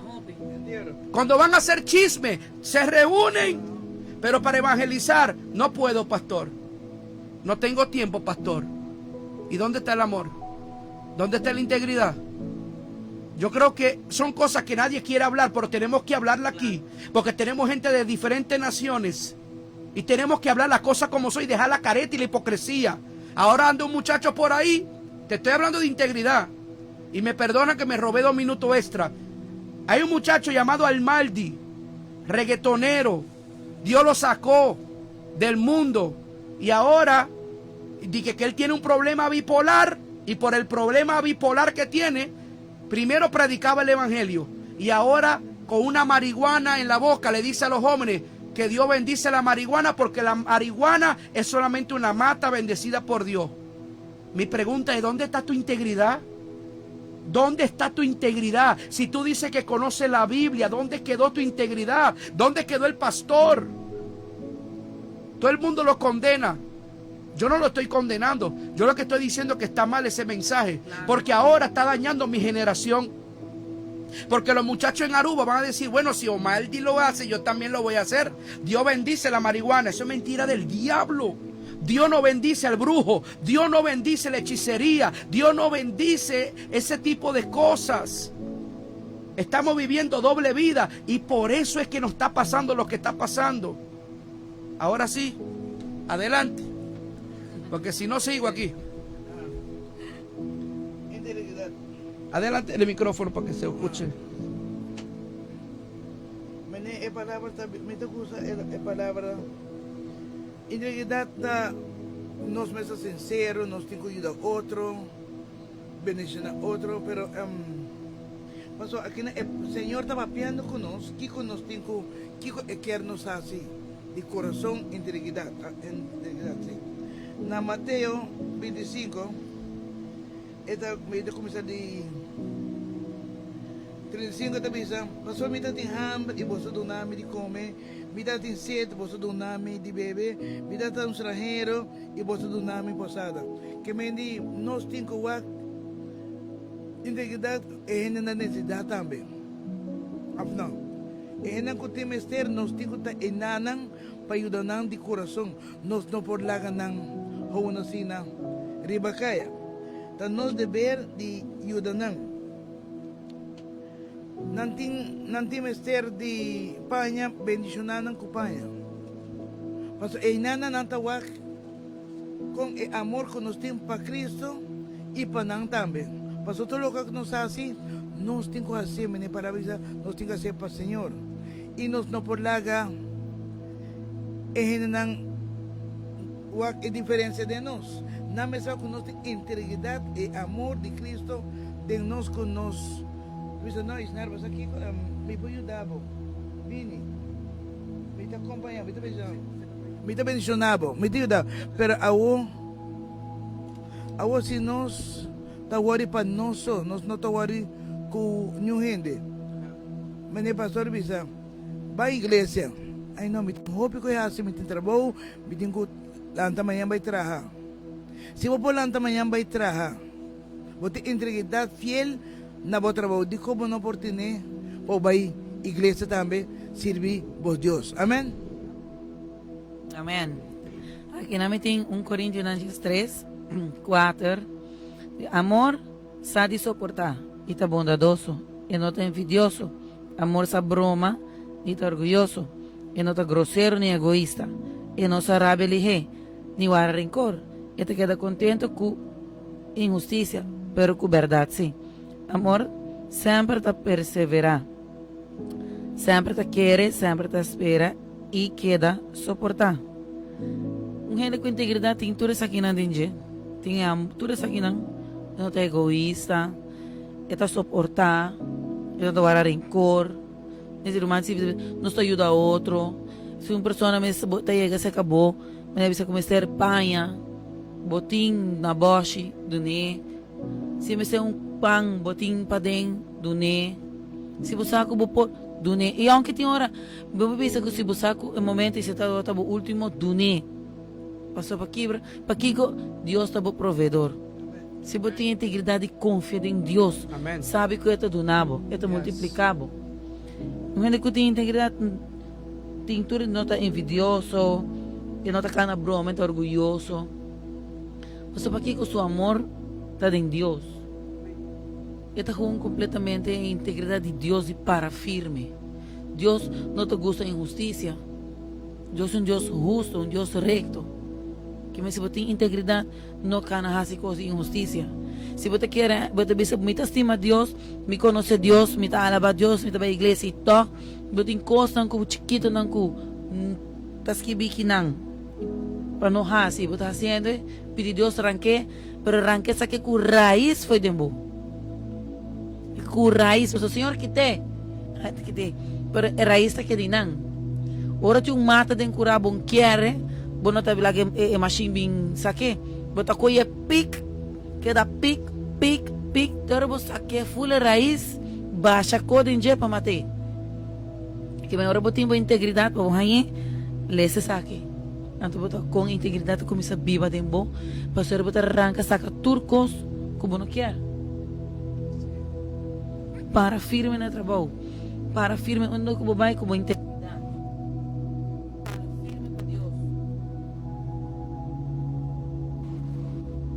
S2: Cuando van a hacer chisme se reúnen. Pero para evangelizar no puedo, pastor. No tengo tiempo, pastor. ¿Y dónde está el amor? ¿Dónde está la integridad? Yo creo que son cosas que nadie quiere hablar, pero tenemos que hablarla aquí. Porque tenemos gente de diferentes naciones. Y tenemos que hablar las cosas como soy, dejar la careta y la hipocresía. Ahora anda un muchacho por ahí. Te estoy hablando de integridad. Y me perdona que me robé dos minutos extra. Hay un muchacho llamado Almaldi, reggaetonero. Dios lo sacó del mundo. Y ahora dije que él tiene un problema bipolar. Y por el problema bipolar que tiene, primero predicaba el evangelio. Y ahora con una marihuana en la boca le dice a los jóvenes que Dios bendice la marihuana porque la marihuana es solamente una mata bendecida por Dios. Mi pregunta es, ¿dónde está tu integridad? ¿Dónde está tu integridad? Si tú dices que conoces la Biblia, ¿dónde quedó tu integridad? ¿Dónde quedó el pastor? Todo el mundo lo condena. Yo no lo estoy condenando. Yo lo que estoy diciendo es que está mal ese mensaje. Porque ahora está dañando mi generación. Porque los muchachos en Aruba van a decir, bueno, si Omaldi lo hace, yo también lo voy a hacer. Dios bendice la marihuana. Eso es mentira del diablo. Dios no bendice al brujo. Dios no bendice la hechicería. Dios no bendice ese tipo de cosas. Estamos viviendo doble vida y por eso es que nos está pasando lo que está pasando. Ahora sí, adelante. Porque si no sigo aquí.
S3: Integridad.
S2: Adelante el micrófono para que se escuche.
S3: Mene, e palabra ta, mi ta gusta e, e palabra. Integridad ta nos mester sincero, nos tin cu yuda otro, bendiciona otro, pero um, paso aki na e Señor ta papiando cu nos, kico nos tin cu, kico e kier nos haci di corazon integridad, ah, integridad, si. Na Mateo 25, E ta mi ta kuminsá di 35 ta bisa, Pasobra mi tabatin hamber i boso duna mi di kome, mi tabatin set, boso duna mi di bebe, mi tabata un stranhero i boso duna mi posada. Ke men di nos tin ku wak integridat e hendenan nesesidat tambe, òf no? E hendenan ku tin mester nos tin ku ta enanan pa yuda nan di kurason. Nos no por laga nan houn asina riba kaya. Ta nos deber di yuda nan. Nan tin nan tin mester di paña, bendishoná nan ku paña. Pasobra einan nan ta wak kon e amor ku nos tin pa Cristo i pa nan tambe. Pasobra tur loke ku nos hasi, nos tin ku hasié, mene palabra bisa, nos tin ku hasié pa Señor. I nos no por laga e hendenan wak e diferencia den nos. Nan mester wak cu nos tin integridad e amor di Cristo den nos cu nos bisa, No, Isnar, bo sa kico? Mi por yuda bo. Bini. Mi ta acompaña bo. Mi ta bendiciona bo. Mi ta bendiciona bo. Mi ta yuda bo. Pero awo, awo si nos ta wori pa nos so, nos no ta wori cu niun hende. Mene pastor bisa. Bai iglesia. Ay no, mi tin hopi ku e hasi, mi tin trabou, mi tin ku lanta mañan bai traha. Si bo por lanta mañan bai traha, bo tin integridat fiel na bo trabou, dikon bo no por tene pa bo bai iglesia tambe sirbi bo Dios? Amen.
S4: Amen. Aki nan mi tin un Korintionan 3, 4. Amor Sa di soportá i ta bondadoso, e no ta envidioso. Amor sa broma ni ta orguyoso, e no ta grosero ni egoista. E no sa rabia lihé, ni wara renkor. E ta keda kontento ku inhustisia, pero ku bèrdat sí. Amor semper ta perseverá, semper ta kere, semper ta spera i keda soportá. Un hende ku integridat tin tur esakinan den dje. Tin tur esakinan. E no ta egoista, e ta soportá, e no ta wara renkor. Mester ruman si nos ta yuda otro. Si un persona mes ta yega serka bo, mester bisa ku mester paña, bo tin na bòshi, dun'é. Si mester un pan, bo tin paden, dun'é. Si bo sa ku bo por, dun'é. I aunke tin ora bo por bisa ku si bo sa ku e momento esei ta bo último, dun'é. Pasobra kibra, pakiko Dios ta bo proveedor. Si bo tin integridad di confia den Dios, sabi cu E ta duna bo, E ta multiplica bo. Un hende cu tin integridad tin tur, no ta envidioso, e no ta cana broma, e ta orguyoso. Pasobra pakiko su amor ta den Dios. E ta gewoon completamente e integridad di Dios di para firme. Dios no ta gusta inhusticia. Dios un Dios husto, un Dios recto. Kimen si bo tin integridad, no kana hasi kos di inhustisia. Si bo ta kere, bo ta bisa, mi ta stima Dios, mi konosé Dios, mi ta alabá Dios, mi ta bai iglesia i tòg bo tin kosnan ku chikitonan ku ta skibí kinan pa no hasi, bo ta hasiendo e, pidi Dios rank'é, pero rank'é esaki ku rais fo'i den bo. Ku rais, pasobra Señor kit'é, kit'é, pero e rais ta keda einan. Ora tin un mata den kurá bo kier, bo no ta laga e mashin bin sak'é. Bo ta kohe pik, keda pik, pik, pik te ora bo sak'é ful e rais, basha ko den dje pa mat'é. Ke men ora bo tin bo integridat pa bo hañ'é, lesa esaki. Anto bo ta kon integridat ta kuminsá biba den bo, pasobra bo ta ranka saka tur kos ku bo no kier. Para firme na trabou. Para firme unda ku bo bai ku bo integridat. Para firme ku Dios.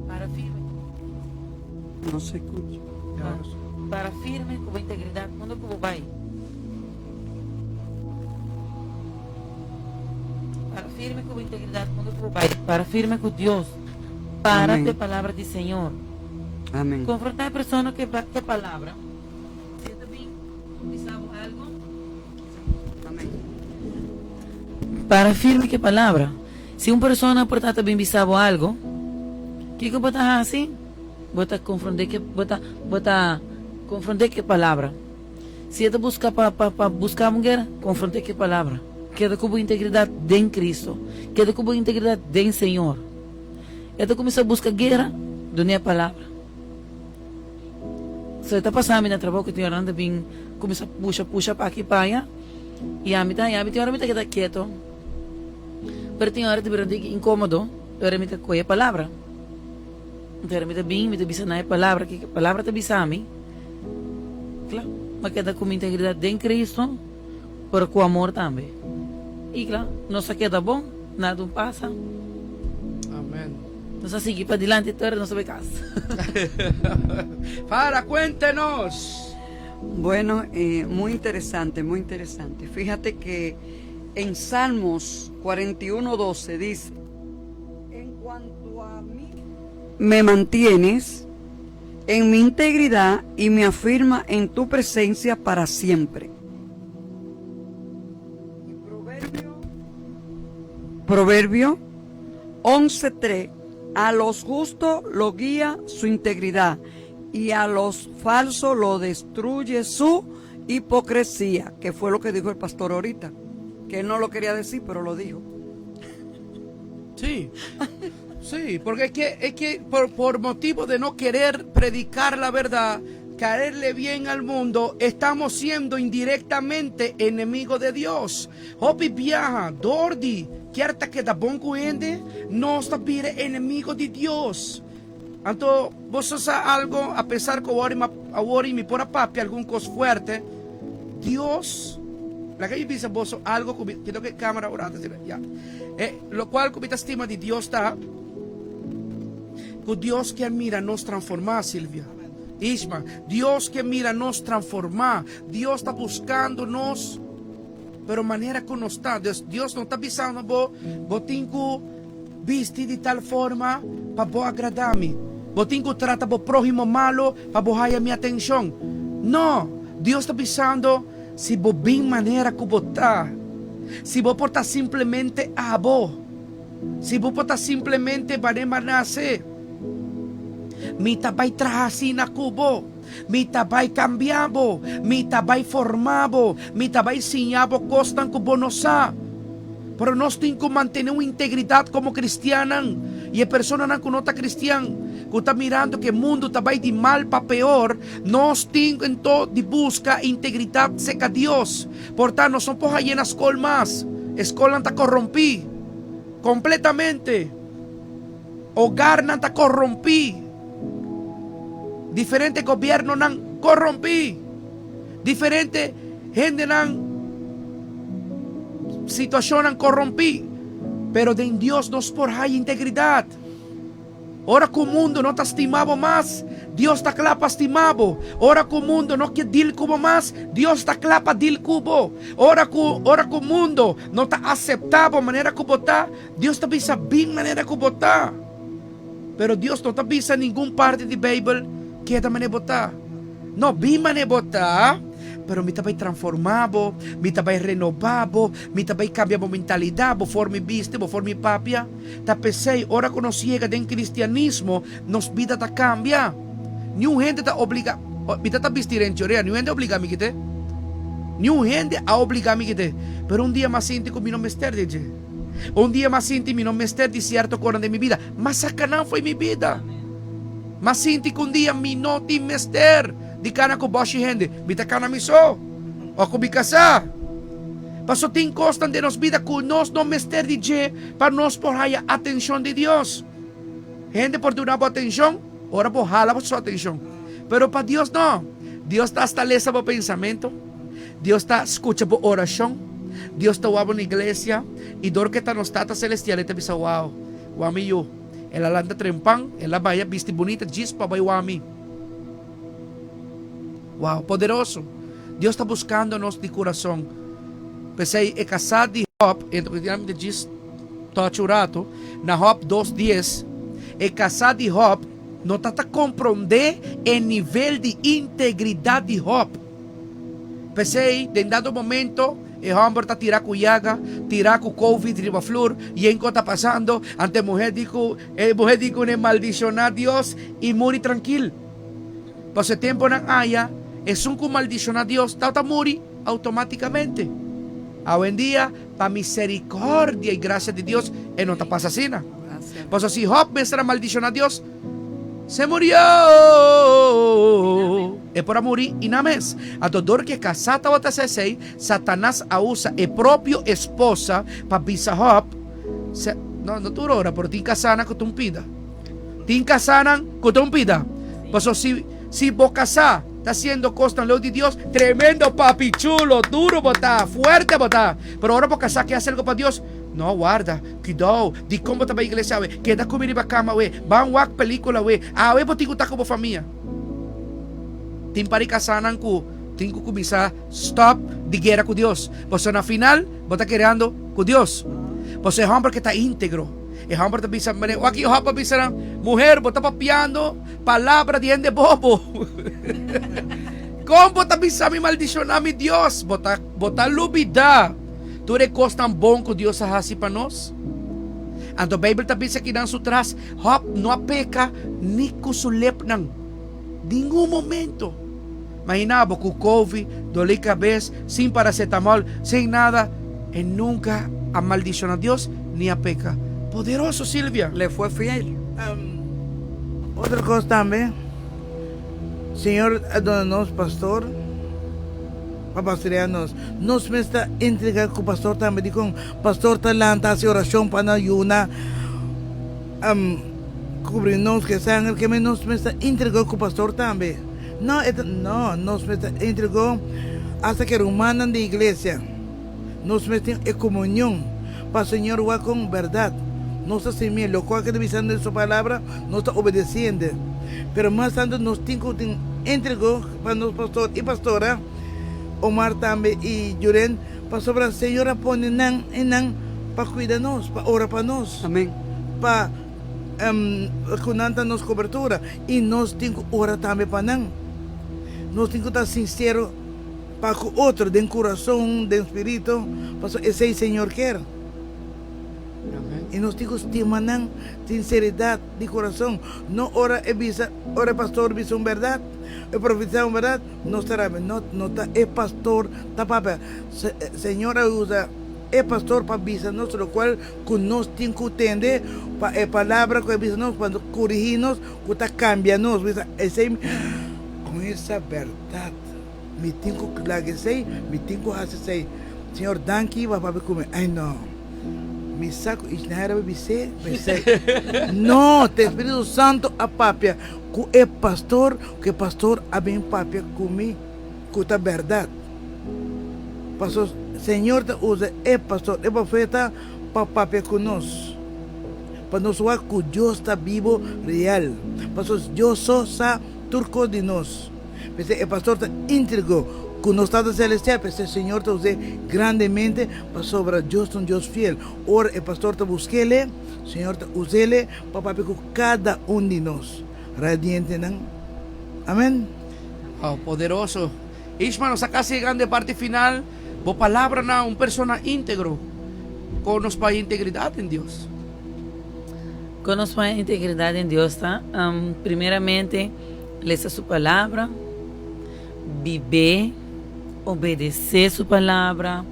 S4: Para firme.
S5: No se escucha.
S4: Para firme ku bo integridat unda ku bo bai. Para firme ku bo integridat unda ku bo bai. Para firme ku Dios. Para ku e palabra di Señor.
S5: Amén.
S4: Konfrontá e persona ku e palabra. Si e ta bin bisa bo algo.
S5: Amén.
S4: Para firme ku e palabra. Si un persona por ta ta bin bisa bo algo, kiko bo ta hasi? Bo ta konfront'é ku bo ta bo ta konfront'é ku e palabra. Si e ta buska pa pa pa buska bo guera, konfront'é ku e palabra. Keda ku bo integridat den Cristo. Keda ku bo integridat den Señor. E ta kuminsá buska guera, dun'é e palabra. So e ta pasa mi na trabou ku tin ora nan ta bin kuminsá pusha pusha pa aki pa aya i ami ta haña mi tin ora mi ta keda keto pero tin ora ta bira un tiki inkomodo i ora mi ta kohe e palabra. Anto ora mi ta bin mi ta bisa nan e palabra ke e palabra ta bisa mi kla mi a keda ku mi integridat den Cristo pero ku amor tambe i kla nos a keda bon nada un pasa.
S2: Amen.
S4: Nos a sigui padilanti tur nos a bai cas.
S2: Fara, cuéntenos.
S5: Bueno, eh, muy interesante, muy interesante. Fíjate que en Salmos 41:12 dice, en cuanto a mí me mantienes en mi integridad y me afirma en tu presencia para siempre. Y Proverbio, Proverbio 11:3 A los justos lo guía su integridad y a los falsos lo destruye su hipocresía, que fue lo que dijo el pastor ahorita, que él no lo quería decir, pero lo dijo.
S2: Sí, sí, porque es que, es que por, por motivo de no querer predicar la verdad, caerle bien al mundo, estamos siendo indirectamente enemigos de Dios. Hopi biaha, dor di kier ta keda bon ku hende, nos ta bira enemigo di Dios. Anto, boso sa algo, apesar ku awor awor mi por a papia algun kos fuerte, Dios, laga mi bisa boso algo ku mi, kito ku e kamera un rato asina, ya. E, lokual ku mi ta stima di Dios ta, ku Dios kier mira nos transformá, Silvia. Ishma, Dios kier mira nos transformá. Dios ta buskando nos. Pero manera ku nos ta, dus Dios no ta bisando bo, bo tin ku bisti di tal forma pa bo agradá mi. Bo tin ku trata bo próhimo malu pa bo haya mi atenshon. No, Dios ta bisando, si bo bin manera ku bo ta, si bo por ta simplemente abo, si bo por ta simplemente manera nase, mi ta bai traha asina ku bo. Mi ta bai kambia bo, mi ta bai forma bo, mi ta bai siña bo kosnan ku bo no sa. Pero nos tin ku mantené un integridat komo kristiannan. I e personanan ku no ta kristian, ku ta mirando ku e mundu ta bai di mal pa peor, nos tin anto di buska integridat serka Dios. Por ta, nos no por hañ'é na skol mas. E skolnan ta korompí kompletamente. Hogarnan ta korompí. Diferente gobiernonan corrompí. Diferente hendenan situacionnan corrompí. Pero den Dios nos por haya integridad. Ora cu mundo no ta stima bo mas, Dios ta cla pa stima bo. Ora cu mundo no kier deal cu bo mas, Dios ta cla pa deal cu bo. Ora cu ora cu mundo no ta acepta bo manera cu bo ta, Dios ta bisa bin manera cu bo ta. Pero Dios no ta bisa ningun parti di Beibel, Keda manera bo ta. No, bin manera bo ta, pero mi ta bai transformá bo, mi ta bai renobá bo, mi ta bai kambia bo mentalidat, bo forma di bisti, bo forma di papia. Ta p'esei, ora ku nos yega den kristianismo, nos bida ta kambia. Niun hende ta obligá, mi ta ta bisti renchi orea, niun hende a obligá mi kite. Niun hende a obligá mi kite. Pero un dia mi a sinti ku mi no mester di dje. Un dia m'a sinti mi no mester di cierto cosnan den mi bida, m'a saca nan fo'i mi bida. M'a sinti ku un dia mi no tin mester di kana ku bòshi hende, mi ta kana mi so òf ku mi kasá. Paso tin kosnan den nos bida ku nos no mester di dje pa nos por haya atenshon di Dios. Hende por duna bo atenshon ora bo hala bo su atenshon, pero pa Dios no. Dios ta asta lesa bo pensamentu, Dios ta skucha bo orashon, Dios ta wak bo na iglesia, i dor ku e ta nos Tata Selestial e ta bisa, Wow, wak mi yu. El a lanta trempan, el a baya bisti bunita djis pa bai wak mi. Wow, poderoso! Dios ta buskando nos di kurason. P'esei e kasá di Job, mi ta djis touch un ratu, na Job dos dies, e kasá di Job no ta ta komprondé e nivel di integridat di Job. P'esei, den dado momento, e hòmber ta tirá ku yaga, tirá ku covid riba flur, yen ku ta pasando, anto e muhé di ku e muhé di kuné maldishoná Dios i muri trankil. Pasobra e tempunan aya, esun ku maldishoná Dios tabata muri outomátikamente. Awendia, pa miserikòrdia i grasia di Dios, e no ta pasa asina. Pasobra si Jòb mester a maldishoná Dios, se murió! E por a muri i nan mes. Anto dor ku e kasá tabata hasi esei, Satanas a usa e propio esposa pa bisa Jòb, Se, no, no tur ora, pero tin kasánan ku ta un pida. Tin kasánan ku ta un pida. Pasobra si, si bo kasá ta hasiendo kosnan leu di Dios, tremendo papi chulo, duro bo ta, fuerte bo ta. Pero ora bo kasá ke hasi algu pa Dios, no, warda, kidou, dikon bo ta bai iglesia awe? Keda ku mi riba kama awe, ban wak pelikula awe, awe bo tin ku ta ku bo famia. Tin par di kasánan ku tin ku kuminsá stòp di guera ku Dios, pasobra na final bo ta kereando ku Dios. Pasobra e hòmber ke ta íntegro. E hòmber ta bisa manera wak i Jòb a bisa nan, Muher, bo ta papiando palabra di hende bobo. Kon bo ta bisa mi maldishoná mi Dios? Bo ta, bo ta lubidá tur e kosnan bon ku Dios a hasi pa nos? Anto Beibel ta bisa kinan su tras, Jòb no a peka ni ku su lepnan, ningun momento. Imaginá bo ku kofi, dolí kabes, sin paracetamol, sin nada, e nunka a maldishoná Dios ni a peka. Poderoso, Silvia!
S5: Le fue fiel.
S3: Otro kos tambe, Señor a duna nos pastor pa pastoreá nos. Nos mes ta entregá ku pastor tambe. Dikon? Pastor ta lanta hasi orashon pa nan yuna. Kubri nos ku e sanger ke nos mester entregó ku pastor tambe. No, e ta, no, nos mester entregó asta ku e rumannan di iglesia. Nos mester tin e komunion pa Señor wak kon bèrdat. Nos ta simié lokual ke ta bisando den su palabra, nos ta obedesiendo. Pero mas tantu nos tin ku tin entregó pa nos pastor i pastora, Omar tambe i Juren, Pasobra Señor a pone nan i nan pa cuida nos, pa ora pa nos.
S5: Amen.
S3: Pa cu nan ta nos cobertura i nos tin cu ora tambe pa nan. Nos tin cu ta sincero pa cu otro den curason, den spirito, pasobra esey Señor kier.
S2: Amen.
S3: I nos tin cu stima nan sinceridad di curason, no ora e bisa, ora e pastor bisa un berdad, e profetisa un berdad. Nos ta rabia, no, no ta e pastor ta papia. Señor a usa e pastor pa bisa nos locual cu nos tin cu tende, pa e palabra cu e bisa nos, pa corigi nos, cu ta cambia nos. Bisa esey, con esa berdad mi tin cu laga esey, mi tin cu haci esey. Señor, danki pa papia cu mi. Ay no, mi sa cu Isnael a bis'é, p'esey. No, ta e Spiritu Santo a papia. Ku e pastor, ku e pastor a bin papia ku mi ku ta bèrdat. Paso Señor ta usa e pastor, e profeta pa papia ku nos, pa nos wak ku Dios ta bibo real. Paso Dios so sa tur kos di nos. P'esei e pastor ta íntegro ku nos Tata Selestial, p'esei Señor ta us'é grandemente pasobra Dios ta un Dios fiel. Ora e pastor ta busk'el, Señor ta us'el Pa papia ku kada un di nos radientenan. Amen.
S2: Wow, poderoso. Ishma, nos a kasi yegando e parti final. Bo palabra na un persona íntegro. Kon nos por haya integridat den Dios?
S4: Kon nos por haya integridat den Dios ta, primeramente, lesa su palabra, bib'é, obedesé su palabra.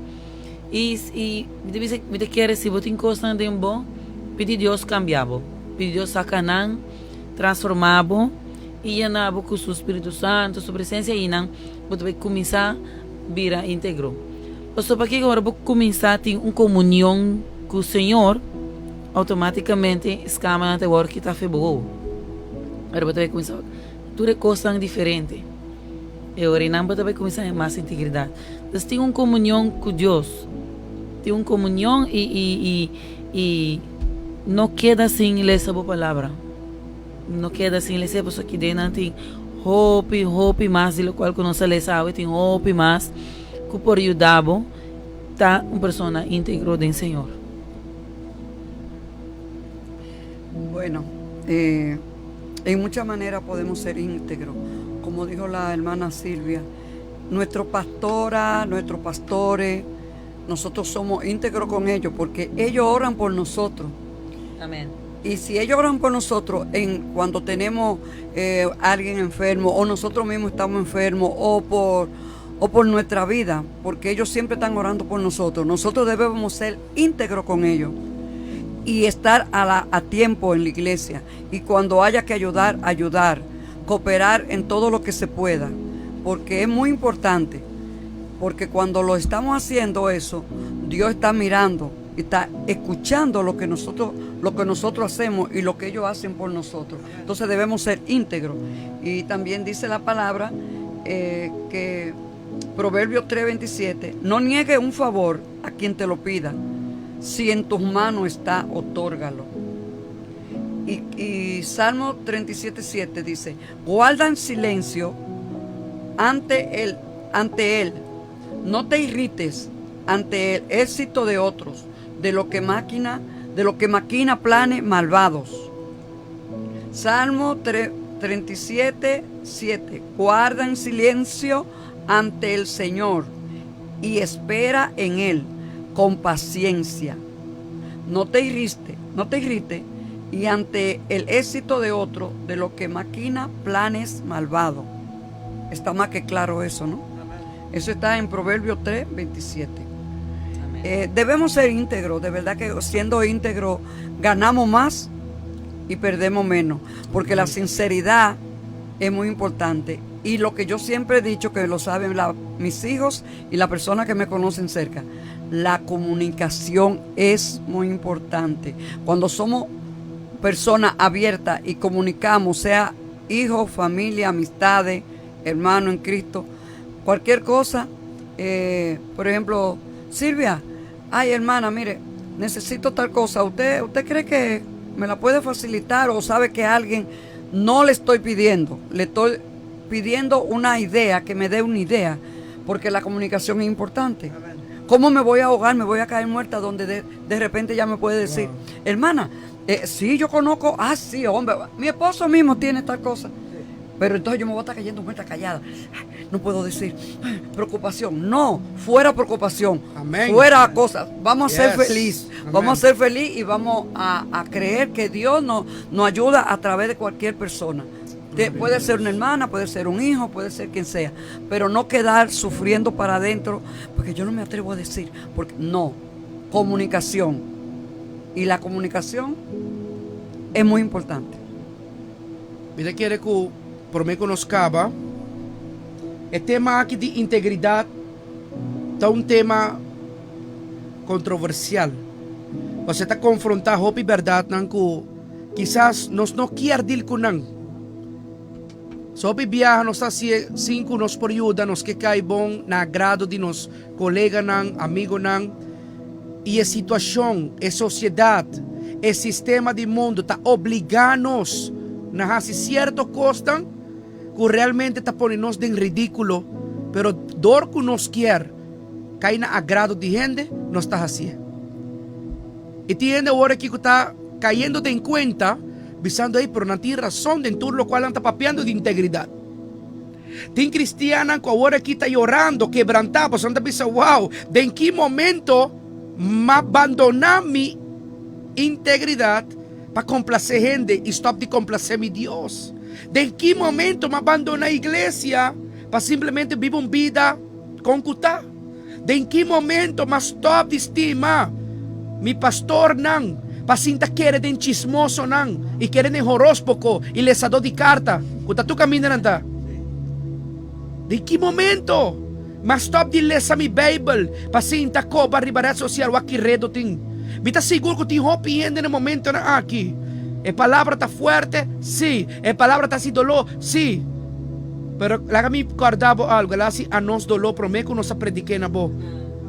S4: I i mi ta bisa, mi ta kere si bo tin kosnan den bo, pidi Dios kambia bo. Pidi Dios saka nan. transformá bo i yena bo ku su Spiritu Santu, su presensia einan bo ta bai kuminsá bira íntegro. Pasobra pakiko ora bo kuminsá tin un komunion ku Señor, outomátikamente skamanan ta wòrdu kitá fe bo wowo. Ora bo ta bai kuminsá wak tur e kosnan diferente, e ora einan bo ta bai kuminsá haña mas integridat. Entonces tin un komunion ku Dios, tin un komunion i i i i no keda sin lesa bo palabra. No keda sin lesa pasobra aki den nan tin hopi hopi mas di lokual ku nos a lesa awe tin hopi mas ku por yuda bo ta un persona íntegro den Señor.
S5: Bueno, eh, en muchas maneras podemos ser íntegros. Como dijo la hermana Silvia, nuestro pastora, nuestros pastores, nosotros somos íntegros con ellos porque ellos oran por nosotros.
S4: Amén.
S5: Y si ellos oran por nosotros en cuando tenemos eh, alguien enfermo o nosotros mismos estamos enfermos o por o por nuestra vida, porque ellos siempre están orando por nosotros. Nosotros debemos ser íntegros con ellos y estar a, la, a tiempo en la iglesia. Y cuando haya que ayudar, ayudar, cooperar en todo lo que se pueda, porque es muy importante, porque cuando lo estamos haciendo eso, Dios está mirando y está escuchando lo que nosotros, lo que nosotros hacemos y lo que ellos hacen por nosotros. Entonces debemos ser íntegros. Y también dice la palabra eh, que Proverbios 3:27, no niegue un favor a quien te lo pida. Si en tus manos está, otórgalo. Y, y Salmo 37:7 dice, guarda en silencio ante él, ante él. No te irrites ante el éxito de otros, de lo que máquina, de lo que maquina planes malvados. Salmo 3, 37, 7. Guarda en silencio ante el Señor y espera en Él con paciencia. No te irrite, no te irrite y ante el éxito de otro, de lo que maquina planes malvados. Está más que claro eso, ¿no? Eso está en Proverbios 3, 27. Eh, debemos ser íntegros, de verdad que siendo íntegros ganamos más y perdemos menos, porque la sinceridad es muy importante. Y lo que yo siempre he dicho, que lo saben la, mis hijos y la persona que me conocen cerca, la comunicación es muy importante. Cuando somos personas abiertas y comunicamos, sea hijos, familia, amistades, hermano en Cristo, cualquier cosa, eh, por ejemplo, Silvia, ay hermana, mire, necesito tal cosa, ¿usted, usted cree que me la puede facilitar o sabe que alguien no le estoy pidiendo, le estoy pidiendo una idea, que me dé una idea, porque la comunicación es importante. ¿Cómo me voy a ahogar? Me voy a caer muerta donde de, de repente ya me puede decir, hermana, eh, sí, yo conozco, ah, sí, hombre, mi esposo mismo tiene tal cosa. Pero entonces yo me voy a estar cayendo muerta callada. No puedo decir preocupación. No, fuera preocupación.
S2: Amén.
S5: Fuera cosas. Vamos a ser
S2: Yes.
S5: feliz.
S2: Amén.
S5: Vamos a ser feliz y vamos a, a creer que Dios nos, nos ayuda a través de cualquier persona. Te- puede ser una hermana, puede ser un hijo, puede ser quien sea. Pero no quedar sufriendo para adentro, porque yo no me atrevo a decir. Porque no, comunicación. Y la comunicación es muy importante.
S2: Mi ta kere ku promé ku nos kaba, e tema aki di integridat ta un tema kontroversial. Pasobra e ta konfrontá hopi bèrdatnan ku kisas nos no kier dil ku nan. So hopi biaha nos ta hasié sin ku nos por yuda, nos ke kai bon na agrado di nos koleganan, amigonan. I e situashon, e sosiedat, e sistema di mundu ta obligá nos na hasi sierto kosnan ku realmente ta pone nos den ridíkulo, pero dor ku nos kier kai na agrado di hende, nos ta hasié. I tin hende awor aki ku ta kayendo den kuenta, bisando, Ey, pero nan tin rason den tur lokual nan ta papiando di integridat. Tin cristiannan cu awor aki ta yorando, kebrantá, pasobra nan ta bisa, Wow, den ki momento m'a bandoná mi integridad pa complacé hende i stop di complacé mi Dios? Den ki momento m'a bandoná iglesia pa simplemente biba un bida con cu ta? Den ki momento m'a stop di stima mi pastornan? Pa sinta kere den chismosonan i kere den horóspoko i lesadó di karta ku ta tur kaminda nan ta. Den ki momento mi a stòp di lesa mi Beibel pa sinta koba riba ret sosial wak ki redo tin? Mi ta sigur ku tin hopi hende na e momentonan aki. E palabra ta fuerte? Sí. E palabra ta hasi doló? Sí. Pero laga mi kòrda bo algu, el a hasi anos doló promé ku nos a predik'é na bo.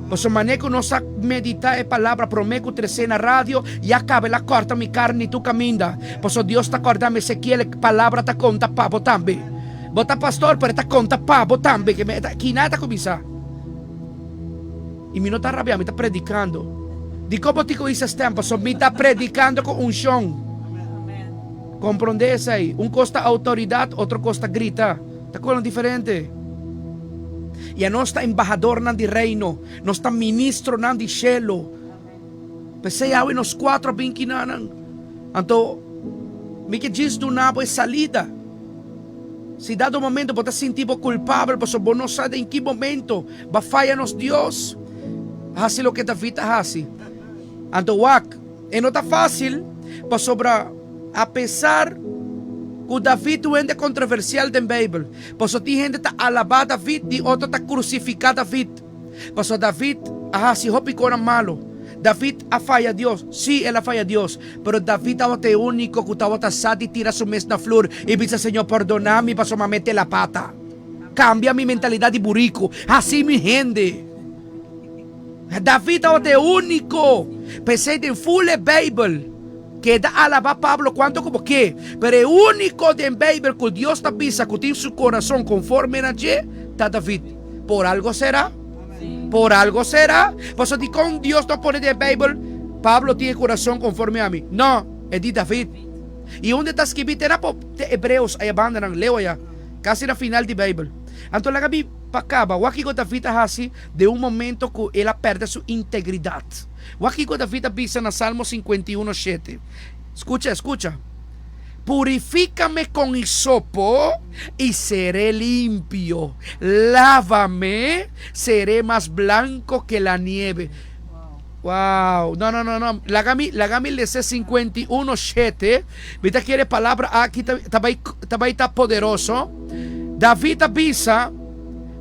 S2: Pasobra manera ku nos a meditá e palabra promé ku tres'é na radio, ya kaba el a kòrta mi karni tur kaminda. Pasobra Dios ta kòrda mi, Ezekiel, e palabra ta konta pa bo tambe. Bo ta pastor, pero e ta konta pa bo tambe. Kina e ta kuminsá? I mi no ta rabiá, mi ta predikando. Dikon bo tin ku hisa stèm? Pasobra mi ta predikando ku unshon. Komprondé esei. Un kos ta outoridat, otro kos ta grita. Ta konan diferente. I anos ta embahadornan di Reino, nos ta ministronan di shelu. P'esei awe nos kuatro a bin kinanan. Anto, mi ke djis duna bo e salida. Si dado momento bo ta sinti bo kulpabel pasobra bo no sa den ki momento bo a faya nos Dios, hasi loke David a hasi. Anto wak, e no ta fásil pasobra apesar ku David un hende kontroversial den Beibel, pasobra tin hende ta alabá David i otro ta krusifiká David. Pasobra David a hasi hopi konan malu. David a faya Dios? Sí, el a faya Dios. Pero David tabata e úniko ku tabata sa di tira su mes na flur i bisa, Señor, pordoná mi pasobra mi a mete la pata. Kambia mi mentalidat di buriku. Hasi mi hende. David tabata e úniko. P'esei den ful e Beibel, keda alabá Pablo kuantu ku bo ke, pero e úniko den Beibel ku Dios ta bisa ku tin su kurason konforme na dje, ta David. Por algo será? Por algo será? Pasobra dikon Dios no a pone den e Beibel, Pablo tin e kurason konforme a mi? No, e di David. I unda e ta skibí? Te na te Hebreos aya bandanan, leu aya, kasi na final di Beibel. Anto laga mi pa kaba, wak kiko David a hasi den un momento ku el a pèrdè su integridat. Wak kiko David a bisa na Salmo 51, shete. Skucha, skucha. Purifíkame kon hisopo i seré limpio, lávame, seré mas blanko ke la nieve. Wow! No, no, no, no. Laga mi, laga mi lesa 51, shete. Mi ta kere palabra aki ta, ta bai, ta bai ta poderoso. David a bisa,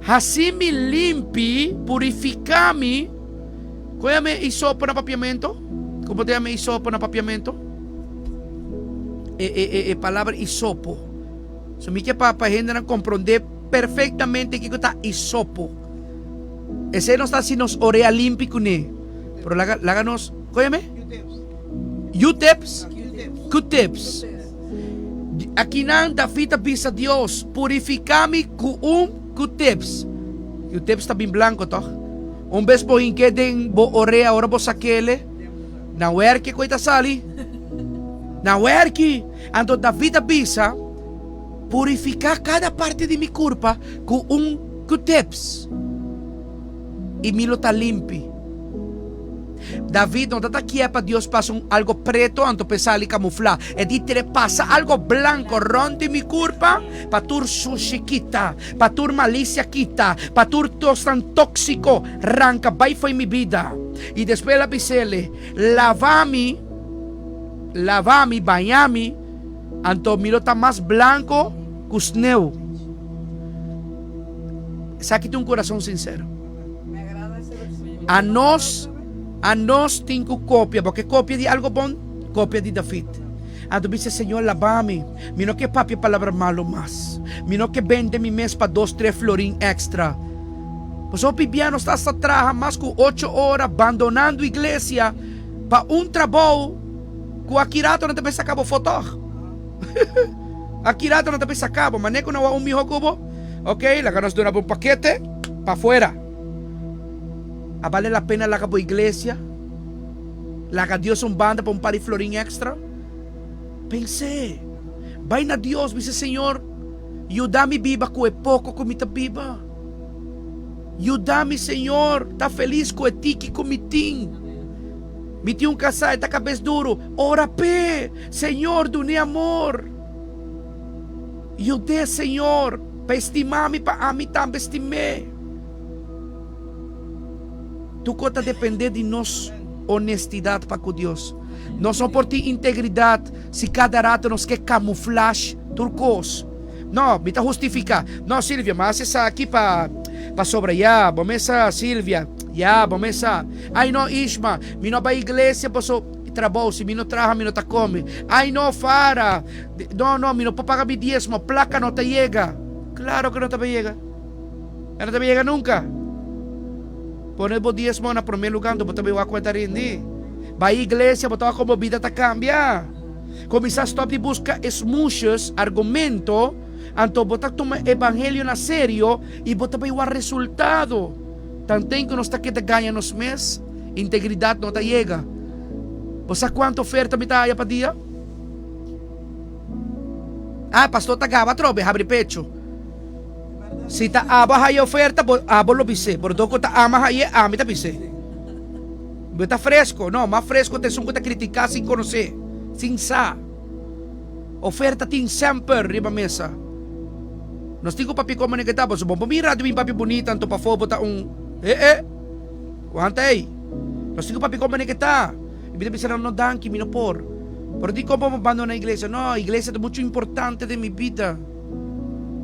S2: Hasi mi limpi, purifiká mi. Kon yama e hisopo na papiamento? Komo ta yama e hisopo na papiamento? E, e, e, e palabra hisopo. So mi ke pa, pa hendenan komprondé perfektamente kiko ta hisopo. Esei nos ta hasi nos orea limpi kuné. Pero laga, laga nos, kon yama e? Q-tips? Q-tips. Akinan David a bisa Dios, Purifiká mi ku un Q-tips. Q-tips ta bin blanko, tòg? Un bes bo hink'é den bo orea ora bo sak'é, na wèrki ku e ta sali. Na wèrki! Anto David a bisa, Purifiká kada parti di mi kurpa ku un Q-tips, i mi lo ta limpi. David no ta ta kier pa Dios pasa un algo preto anto p'e sali kamuflá. E di tere pasa algo blanko rònt di mi kurpa pa tur sushi kita, pa tur malisia kita, pa tur kosnan tóksiko ranka bai fo'i mi bida. I despues el a bis'é, Lava mi, lava mi, baña mi, anto mi lo ta mas blanko ku sneu. Esaki ta un kurason sinsero. Anos, anos tin ku kopia. Bo ke kopia di algo bon? Kopia di David. Anto bisa, Señor, laba mi. Mi no ke papia palabra malo mas. Mi no ke bende mi mes pa dos, tres florin extra. Pasobra hopi bia nos ta hasta traha mas ku ocho ora bandonando iglesia pa un trabou ku aki rato nan ta bay saka bo fo tog. Aki rato nan ta bay saka bo. Mane ku nan wak un miho ku bo? Ok, laga nos duna bo un pakete pafuera. A bale la pena laga bo iglesia? Laga Dios un banda pa un par di florin extra? Pens'é. Bai na Dios, bisa, Señor, yuda mi biba ku e poko ku mi ta biba. Yuda mi, Señor, ta felis ku e tiki ku mi tin. Mi tin un kasá, e ta kabes duru. Ora p'e. Señor, dun'é amor. Yud'é, Señor, pa e stima mi, pa ami tambe stim'é. Tur kos ta dependé di nos honestidat pa ku Dios. Nos no por tin integridat si kada rato nos ke kamuflash tur kos. No, mi ta hustifiká. No, Silvia, mi a hasi esaki pa pasobra ya, bo mes sa, Silvia, ya, bo mes sa. Ai no, Ishma, mi no bai iglesia paso trabou, si mi no traha mi no ta kome. Ai no, Fara, no, no, mi no por paga mi diesmo, plaka no ta yega. Klaro ku no ta bai yega. E no ta bai yega nunka. Pone bo diesmo na promé lugá, anto bo ta bai wak ku e ta rindi. Bai iglesia, bo ta wak kon bo bida ta kambia. Kuminsá stòp di buska esmushes, argumento, anto bo ta tuma evangelio na serio i bo ta bai wak resultado. Tanten ku nos ta keda gaña nos mes, integridat no ta yega. Bo sa kuantu oferta mi ta haya pa dia? Ah, pastor ta gaba atrobe, habri pechu. Si ta abo a haya oferta, bo abo lo bis'é. Pero dor ku ta ama hay'é, ami ta bis'é. Bo ta fresco? No, mas fresco ta esun ku ta kritiká sin konosé, sin sa. Oferta tin semper riba mesa. Nos tin ku papia komo nan ke ta, pasobra bo mira di bin papia bunita anto pafó bo ta un eh eh. Wanta ei. Nos tin ku papia komo nan ke ta. I mi ta bisa nan, no danki, mi no por. Pero dikon bo bandona iglesia? No, iglesia ta muchu importante den mi bida.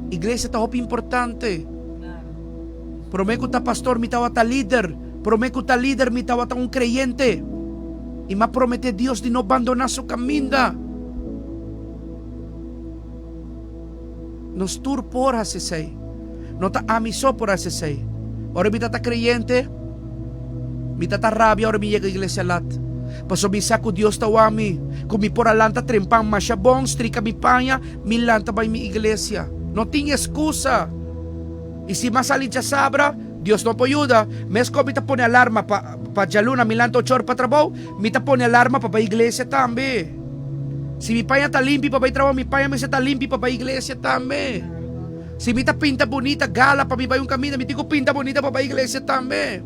S2: Iglesia ta hopi importante. Promé ku ta pastor mi tabata lider. Promé ku ta lider mi tabata un kreyente. I m'a prometé Dios di no bandoná su kaminda. Nos tur por hasi esei. No ta ami so por hasi esei. Ora mi ta ta kreyente, mi ta ta rabia ora mi yega iglesia lat. Pasobra mi sa ku Dios ta wak mi, ku mi por a lanta trempan masha bon, strika mi paña, mi lanta bai mi iglesia. No tin eskusa. I si mas sali djasabra, Dios no por yuda. Mes ku mi ta pone alarma pa pa djaluna mi lanta ocho ora pa trabou, mi ta pone alarma pa bai iglesia tambe. Si mi paña ta limpi pa bai trabou, mi paña mester ta limpi pa bai iglesia tambe. Si mi ta pinta bunita gala pa mi bai un kaminda, mi tin ku pinta bunita pa bai iglesia tambe.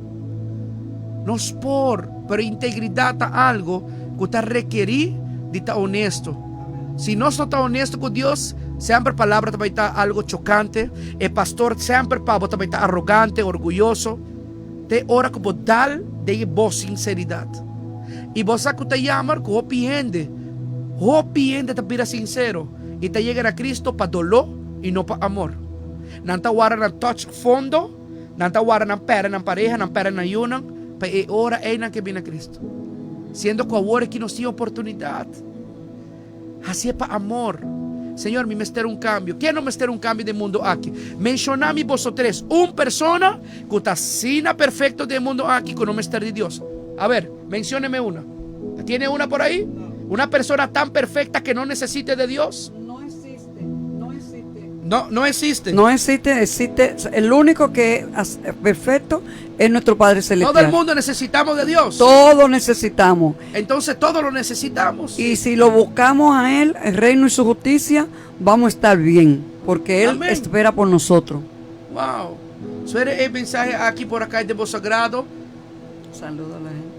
S2: Nos por, pero integridat ta algu ku ta rekerí di ta honesto. Si nos no ta honesto ku Dios, semper palabra ta bai ta algo chokante, e pastor semper pa bo ta bai ta arogante, orguyoso, te ora ku bo dal den e bo sinseridat. I bo sa ku ta yammer ku hopi hende, hopi hende ta bira sinsero i ta yega na Cristo pa doló i no pa amor. Nan ta wara nan touch fondo, nan ta wara nan pèrdè nan pareha, nan pèrdè nan yunan, pa e ora ei nan ke bin na Cristo. Siendo ku awor aki nos tin oportunidat. Hasié pa amor. Señor, mi mester un cambio. Ken no mester un cambio den mundo aki? Menciona mi boso tres un persona cu ta asina perfecto den mundo aki cu no mester di Dios. A ver, mencioneme una. Tiene una por ahí? Una persona tan perfecta que no necesite de Dios?
S5: No existe, no existe.
S2: No, no existe.
S5: No existe, existe. El único que es perfecto es nuestro Padre Celestial.
S2: Todo el mundo necesitamos de Dios.
S5: Todos necesitamos.
S2: Entonces todos lo necesitamos.
S5: Y si lo buscamos a Él, el reino y su justicia, vamos a estar bien, porque Él
S2: Amén.
S5: espera por nosotros.
S2: Wow. Suere e mensahe aki por acá de boso agrado.
S5: Saludo a la gente.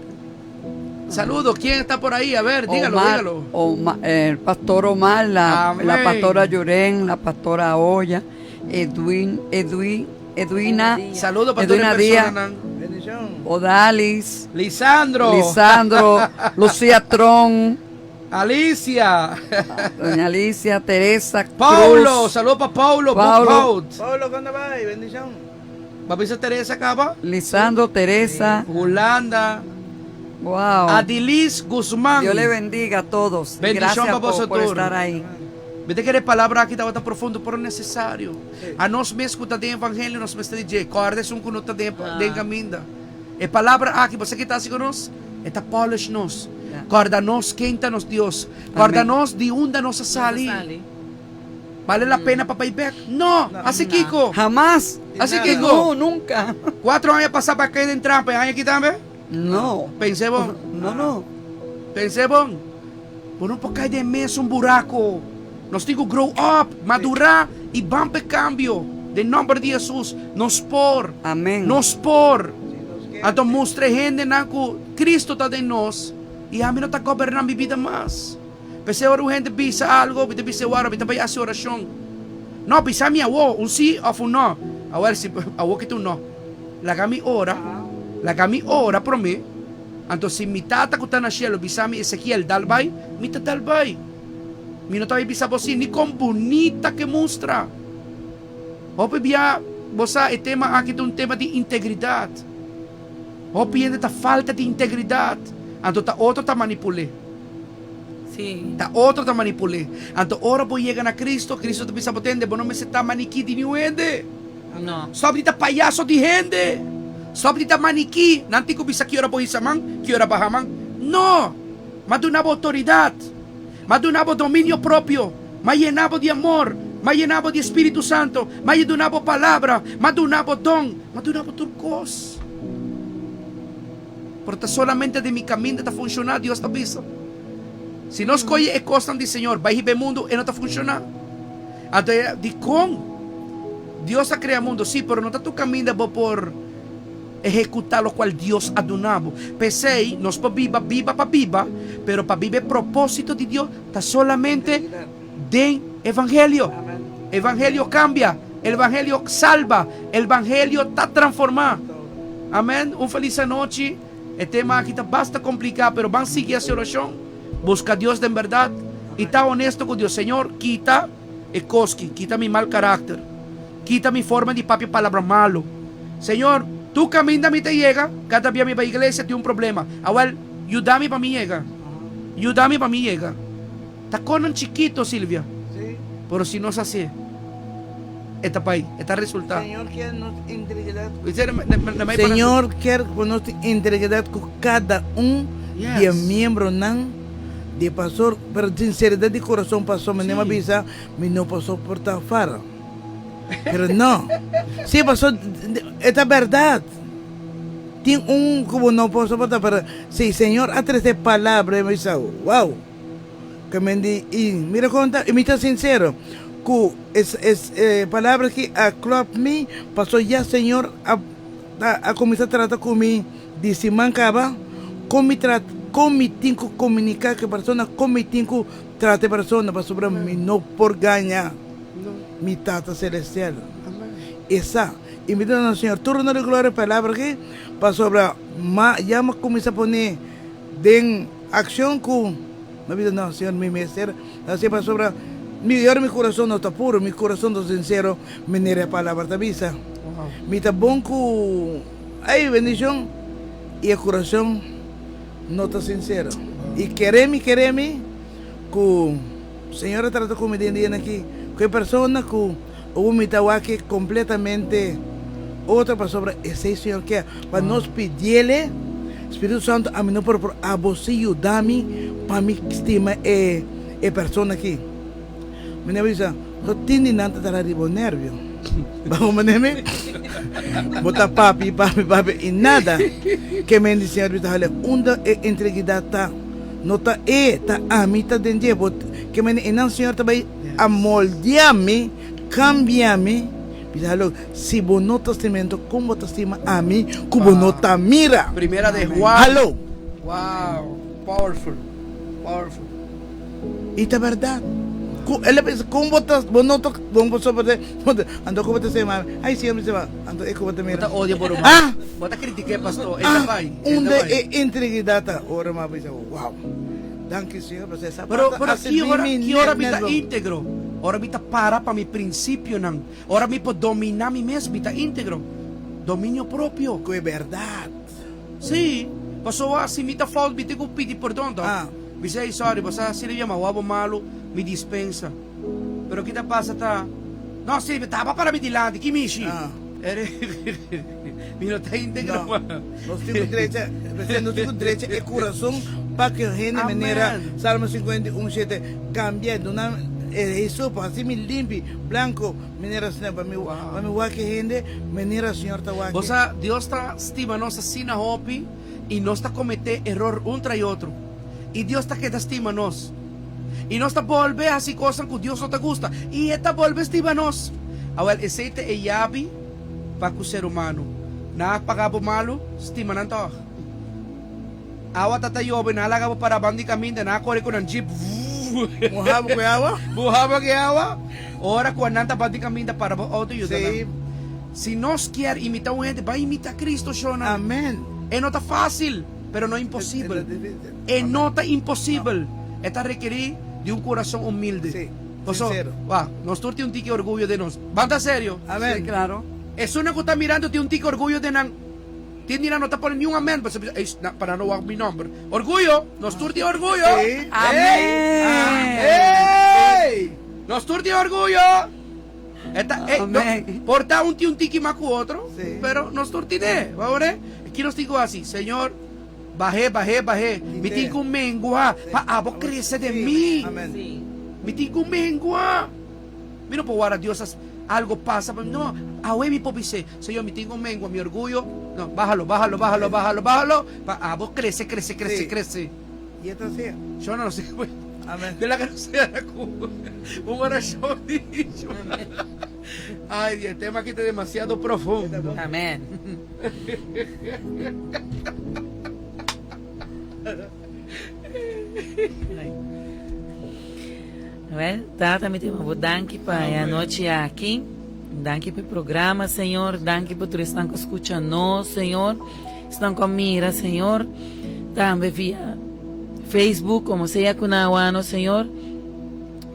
S2: Saludo, ¿quién está por ahí? A ver, dígalo,
S5: Omar,
S2: dígalo.
S5: Omar, el pastor Omar, la, la
S2: Amén.
S5: pastora Llorén, la pastora Olla, Edwin, Edwin, Edwina,
S2: Saludo pa tur e
S5: Edwina Díaz,
S2: personanan.
S3: Bendicion.
S5: Odalis,
S2: Lisandro.
S5: Lisandro, Lucía Tron,
S2: Alicia.
S5: Doña Alicia, Teresa
S2: Paulo,
S5: Cruz,
S2: saludo pa Paulo,
S5: Paulo.
S2: Boekhout.
S3: Paulo, ¿cuándo va? Bendición.
S2: Ba bisa Teresa caba?
S5: Lisandro, Teresa,
S2: Hulanda.
S5: wow.
S2: Adilis Guzman.
S5: Dios le bendiga a todos. Y
S2: Bendición
S5: gracias
S2: pa
S5: por,
S2: boso
S5: por
S2: tur.
S5: estar ahí.
S2: Mi ta kere e palabra aki tabata profundo pero necesario. A nos mes cu ta den evangelio nos mester di dje, corda esun cu no ta den den caminda. E palabra aki bo sa ki ta haci cu nos? E ta polish nos. Corda nos ken ta nos Dios. Corda nos di unda nos a sali. Bale la pena pa bay bek? No! Haci kico?
S5: Hamas!
S2: Haci kico?
S5: No, nunca.
S2: Cuatro aña pasa pa cay den trampa e aña aki tambe?
S5: No.
S2: Pense bon.
S5: No, no.
S2: Pense bon. Bo no por kai den mesun buraco. Nos tin cu grow up, madura y ban p'e cambio. Den nomber di Jesus, nos por.
S5: Amen.
S2: Nos por. Anto mustra e hendenan cu Cristo ta den nos y ami no ta goberna mi bida mas. P'esey ora un hende bisa algo, mi ta bisa e wara, mi ta bay haci oracion. No, bisa mi awo, un si of un no. Awel si, awo ki ta un no. Laga mi ora, laga mi ora prome. Anto si mi Tata ku ta na shelu bisa mi, Ezekiel, dal bai, mi ta dal bai. Mi no ta bai bisa bo si, ni kon bunita ke mustra. Hopi bia, bo sa, e tema aki ta un tema di integridat. Hopi hende ta falta di integridat, anto ta otro ta manipul'é.
S4: Sí.
S2: Ta otro ta manipul'é. Anto ora bo yega na Cristo, Cristo ta bisa bo, Tende, bo no mester ta manikí di niun hende.
S4: No.
S2: Stòp di ta payaso di hende. Stòp di ta manikí. Nan tin ku bisa ki ora bo hisa man, ki ora baha man. No! M'a duna bo outoridat. M'a duna bo dominio propio. M'a yena bo di amor. M'a yena bo di Spiritu Santo. M'a duna bo palabra. M'a duna bo don. M'a duna bo tur kos. Pero ta solamente den mi kaminda ta funshoná, Dios ta bisa. Si nos kohe e kosnan di Señor bai hiba e mundu, e no ta funshoná. Anto e dikon Dios a krea mundu? Sí, pero no ta tur kaminda bo por ehekutá lokual Dios a duna bo. P'esei, nos por biba biba pa biba, pero pa biba e propósito di Dios ta solamente den evangelio. Evangelio kambia, evangelio salba, evangelio ta transformá. Amèn. Un felis anochi. E tema aki ta basta kompliká, pero ban sigui hasi orashon, buska Dios den bèrdat i ta honesto ku Dios. Señor, kita e koski, kita mi mal karakter, kita mi forma di papia palabra malu. Señor, tur kaminda mi ta yega, kada bia mi bai iglesia tin un problema. Awèl, yuda mi pa mi yega. Yuda mi pa mi yega. Ta konan chikito, Silvia, pero si nos hasié, e ta bai, e ta resultá.
S3: Señor kier nos integridad. Señor kier ku nos tin integridad ku kada un di e miembronan di e pastor, pero sinceridad di corazon pastor, mi a bisa mi no por soporta fara, pero no, si pastor e ta berdad, tin un ku bo no por soporta, pero si Señor a trece palabra mi bisa wow. Ke men di, i mira kon ta, i mi ta sinsero ku es es e palabra aki a klòp mi, paso ya Señor a a kuminsá trata ku mi di siman kaba, kon mi trat kon mi tin ku komuniká ku e persona, kon mi tin ku trata e persona, pasobra mi no por gaña mi Tata Selestial. E sa, i mi ta duna Señor tur honor i gloria pa e palabra aki, pasobra ma ya mi a kuminsá pone den. Accion cu mi bisa no Señor mi mester haci pasobra mi ora mi curason no ta puro mi curason ta sincero manera e palabra ta bisa mi ta bon cu ay bendicion y e curason no ta sincero y kere mi kere mi cu Señor a trata cu mi den dia aki cu e persona cu owo mi ta wak completamente otro pasobra esey Señor kier pa nos pidiele Spiritu Santo ami no por pero abo si yuda mi pa mi stima e e persona aki. Mi na bisa no tin di nan ta tara riba bo nervio. Bo mane mi? Bo ta papi papi papi y nada. Ke men di Señor bisa hale unda e integridad ta? No ta e, ta ami ta den dje. Bo ke men e nan Señor ta bay a moldia mi, cambia mi. Bisa halo si bo no ta stima ento kon bo ta stima ami ku bo no ta mira?
S2: Primera de Juan.
S3: Halo.
S2: Wow, powerful, powerful.
S3: I ta bèrdat. Ku el a bisa, kon bo ta, bo no ta, bo no soport'é, anto ku bo ta stima ami? Ai si, mi stima, anto e ku bo ta mira?
S2: Bo ta odia bo ruman.
S3: Ah!
S2: Bo ta kritik'é, pastor, e ta bai, e ta
S3: Unda
S2: bai.
S3: e integridat ta? Ora mi a bisa, wow, danki Señor, pasobra esa
S2: Pero,
S3: parti
S2: pero
S3: a
S2: ki
S3: sirbi
S2: ora,
S3: mi
S2: ki ora
S3: nèt
S2: mi
S3: nèt
S2: ta
S3: bon.
S2: íntegro? Ora mi ta para pa mi prinsipionan, ora mi por dominá mi mes, mi ta íntegro. Dominio propio.
S3: Ku e bèrdat.
S2: Sí, pasobra si mi ta fout, mi tin ku pidi pordon, tòg?
S3: Ah.
S2: Bisa ey sorry bo sa Silvia ma wou bo malu mi dispensa pero ki ta pasa ta no Silvia taba para mi dilanti ki mishi mi no ta integro
S3: No, nos tin ku drecha nos tin ku drecha e kurason pa ku hende manera Salmo 51 shete kambia duna e hisopo hasi mi limpi blanko manera asina pa mi pa mi wak e hende manera Señor ta wak
S2: Bo sa Dios ta stima nos asina hopi i nos ta kometé eror un tras otro. I Dios ta keda stima nos. I nos ta bolbe hasi kosnan ku Dios no ta gusta, i e ta bolbe stima nos. Awèl, esei ta e yabi pa ku ser humano. Nan a paga bo malu, stima nan tòg. Awa ta ta yobe, nan a laga bo para banda di kaminda, nan a kore ku nan jeep, vuuv.
S3: Muha bo ku e awa?
S2: Muha bo ku e awa. Ora ku nan ta banda di kaminda, para bo outo yuda nan. Si nos kier imita un hende, ban imita Cristo, shonnan.
S3: Amen.
S2: E no ta fácil. pero no imposibel. E no ta imposibel. E ta rekerí di un kurason humilde.
S3: Sí,
S2: Paso,
S3: sincero.
S2: wak, nos tur tin un tiki orguyo den nos. Ban ta serio.
S3: Amén.
S5: Sí, claro.
S2: Esunnan ku ta mirando tin un tiki orguyo den nan. Tin di nan no ta pone niun amén, pasobra bisa, ey, na, pa nan no wak mi nomber. Orguyo! Nos tur tin orguyo!
S3: Sí.
S5: Amén.
S2: Ey! Nos tur tin orguyo! E ta, ey, no,
S5: Amén.
S2: por ta un tin un tiki mas ku otro,
S3: Sí.
S2: pero nos tur tin'é. Bo wak? Ki nos tin ku hasi? Señor, Bah'é, bah'é, bah'é. Mi tin ku mengua pa abo krese den mi. Mi tin ku mengua. Mi no por wara Dios as algo pasa pa mi. No, awe mi por bis'é, Señor, mi tin ku mengua mi orguyo. No, báhalo, báhalo, báhalo, báhalo, báhalo, pa abo krese, krese, krese, krese.
S3: Y esto así.
S2: Yo no lo sé.
S3: Amén.
S2: De la que no sea ku un oracion dicho. Ay, Dios, el tema aquí está demasiado profundo.
S4: Amén. Wel, Tata, mi te bo danki pa e anochi aki. Danki pa e programa, Señor. Danki pa tur esnan ku skucha nos, Señor. Esnan ku a mira, Señor. Tambe via Facebook, komo sea ku nan a wak nos, Señor.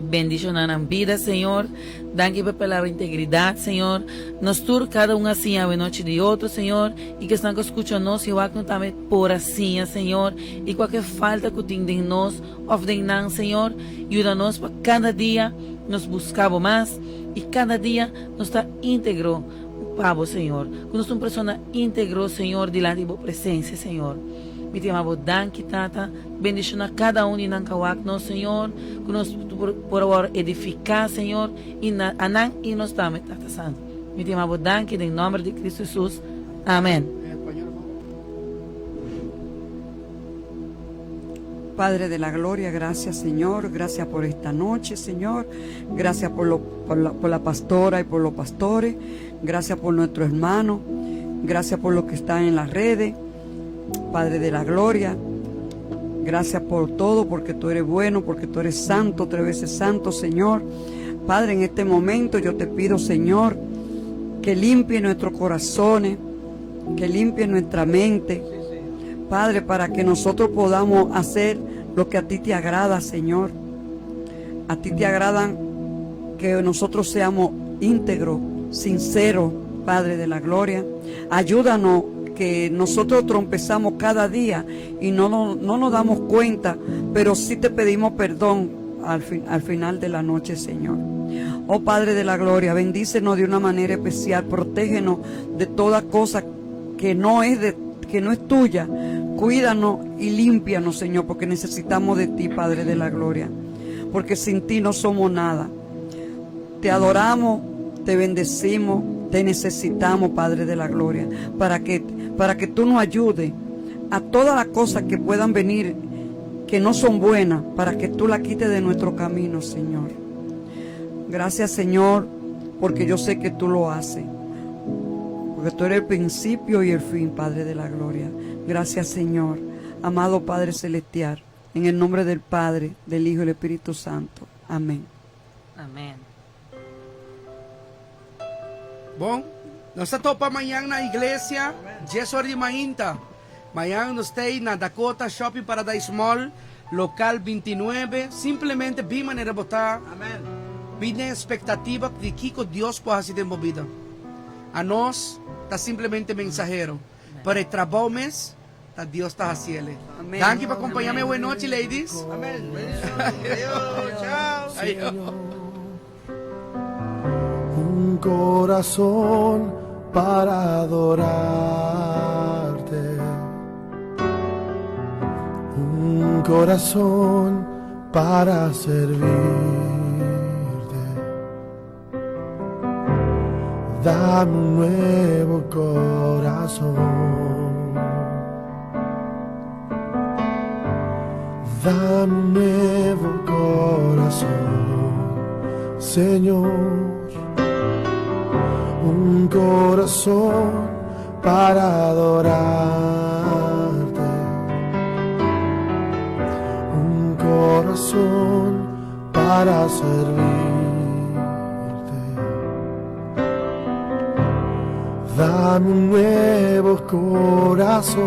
S4: Bendiciona nan bida, Señor. Danki pa e palabra integridad, Señor. Nos tur, cada un a siña awe nochi di otro, Señor. Y cu esnan cu scucha nos y wak nos tambe por a siña, Señor. Y cualkier falta cu tin den nos of den nan, Señor, yuda nos pa cada dia nos busca Bo mas y cada dia nos ta integro pa Bo, Señor. Cu nos ta un persona integro, Señor, dilanti Bo presencia, Señor. Mi ta yama Bo danki, Tata. Bendiciona cada un di nan ka wak nos, Señor, cu nos por a worde edifica, Señor, y na a nan y nos tambe, Tata Santo. Mi ta yama Bo danki den nomber di Cristo Jesus. Amen.
S5: Padre de la gloria, gracias Señor, gracias por esta noche Señor, gracias por, lo, por, la, por la pastora y por los pastores, gracias por nuestro hermano, gracias por los que están en las redes. Padre de la gloria, gracias por todo, porque tú eres bueno, porque tú eres santo, tres veces santo, Señor. Padre, en este momento yo te pido, Señor, que limpie nuestros corazones, que limpie nuestra mente. Padre, para que nosotros podamos hacer lo que a ti te agrada, Señor. A ti te agradan que nosotros seamos íntegros, sinceros, Padre de la Gloria. Ayúdanos que nosotros trompezamos cada día y no, no, no nos damos cuenta, pero sí te pedimos perdón al, fin, al final de la noche, Señor. Oh Padre de la Gloria, bendícenos de una manera especial, protégenos de toda cosa que no es de, que no es tuya. Cuídanos y límpianos, Señor, porque necesitamos de ti, Padre de la Gloria. Porque sin ti no somos nada. Te adoramos, te bendecimos, te necesitamos, Padre de la Gloria, para que, para que tú nos ayudes a todas las cosas que puedan venir que no son buenas, para que tú la quites de nuestro camino, Señor. Gracias, Señor, porque yo sé que tú lo haces. Porque tú eres el principio y el fin, Padre de la Gloria. Gracias, Señor. Amado Padre Celestial, en el nombre del Padre, del Hijo y del Espíritu Santo. Amén.
S4: Amén.
S2: Bon, nos ta topa mañan na iglesia, 10 or di mainta. Mañan nos ta na Dakota Shopping Paradise Mall, local 29. Simplemente bin manera bo ta.
S3: Amen.
S2: Bin den expectativa di kico Dios por haci den bo bida. Anos ta simplemente mensahero, pero e trabou mes ta Dios ta haciele.
S5: Amen.
S2: Danki pa acompaña mi awe nochi, ladies.
S3: Amen. Bendiciones. Ayo. Chao.
S2: Ayo.
S1: Un corazón para adorarte. Un corazón para servirte. Dame un nuevo corazón. Dame un nuevo corazón, Señor. Un corazón para adorarte. Un corazón para servirte. Dame un nuevo corazón.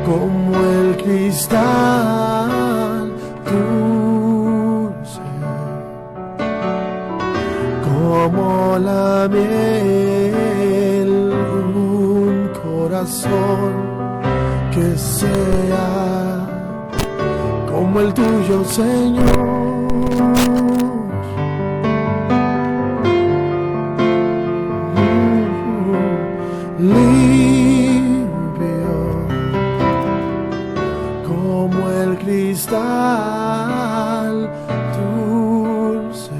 S1: como el cristal dulce, como la miel, un corazón que sea como el tuyo, Señor. Limpio como el cristal dulce,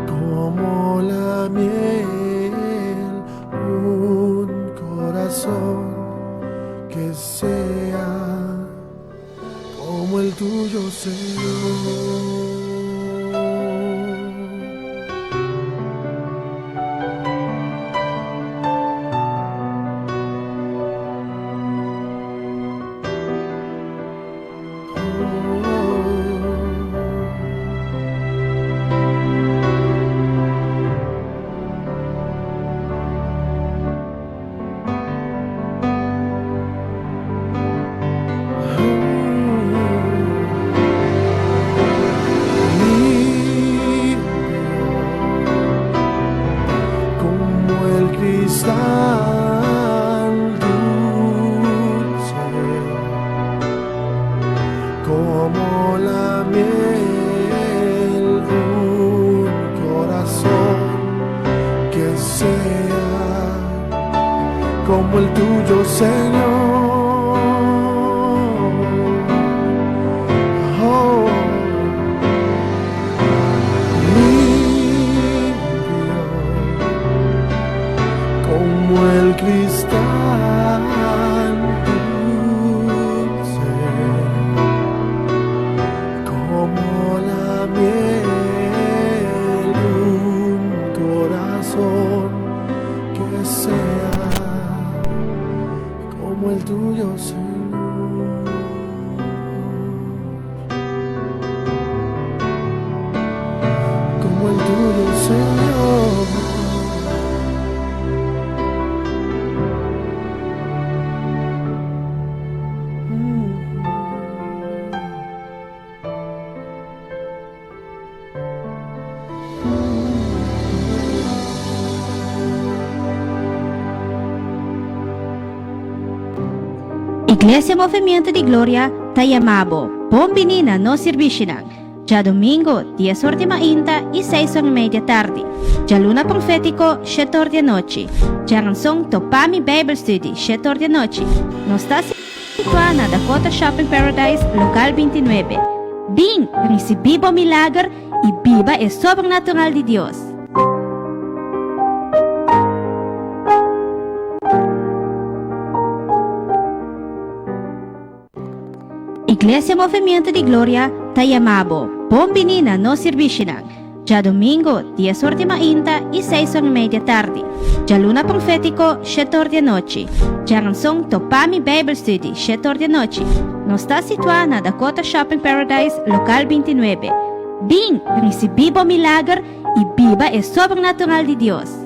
S1: como la miel, un corazón que sea como el tuyo, Señor. Como el cristal dulce, como la miel, un corazón que sea como el tuyo, Señor. Oh. Limpio como el cristal dulce, como la miel, un corazón que sea como el tuyo, Señor. Como el tuyo, Señor.
S6: Iglesia Movimiento di Gloria ta yama bo. Bon bini na nos servisionan. Djadumingu, 10 or di mainta i 6 or i mei di atardi. Djaluna Profétiko, 7 or di anochi. Djaranson Topami Bijbelstudie, 7 or di anochi. Nos ta situá na Dakota Shopping Paradise, lokal 29. Bin, risibí bo milager i biba e sobrenatural di Dios. Iglesia Movimiento di Gloria ta yama bo. Bon bini na nos servisionan. Djadumingu, 10 or di mainta i 6 or i mei di atardi. Djaluna Profétiko, 7 or di anochi. Djaranson Topami Bijbelstudie, 7 or di anochi. Nos ta situá na Dakota Shopping Paradise, lokal 29. Bin, risibí bo milager i biba e sobrenatural di Dios.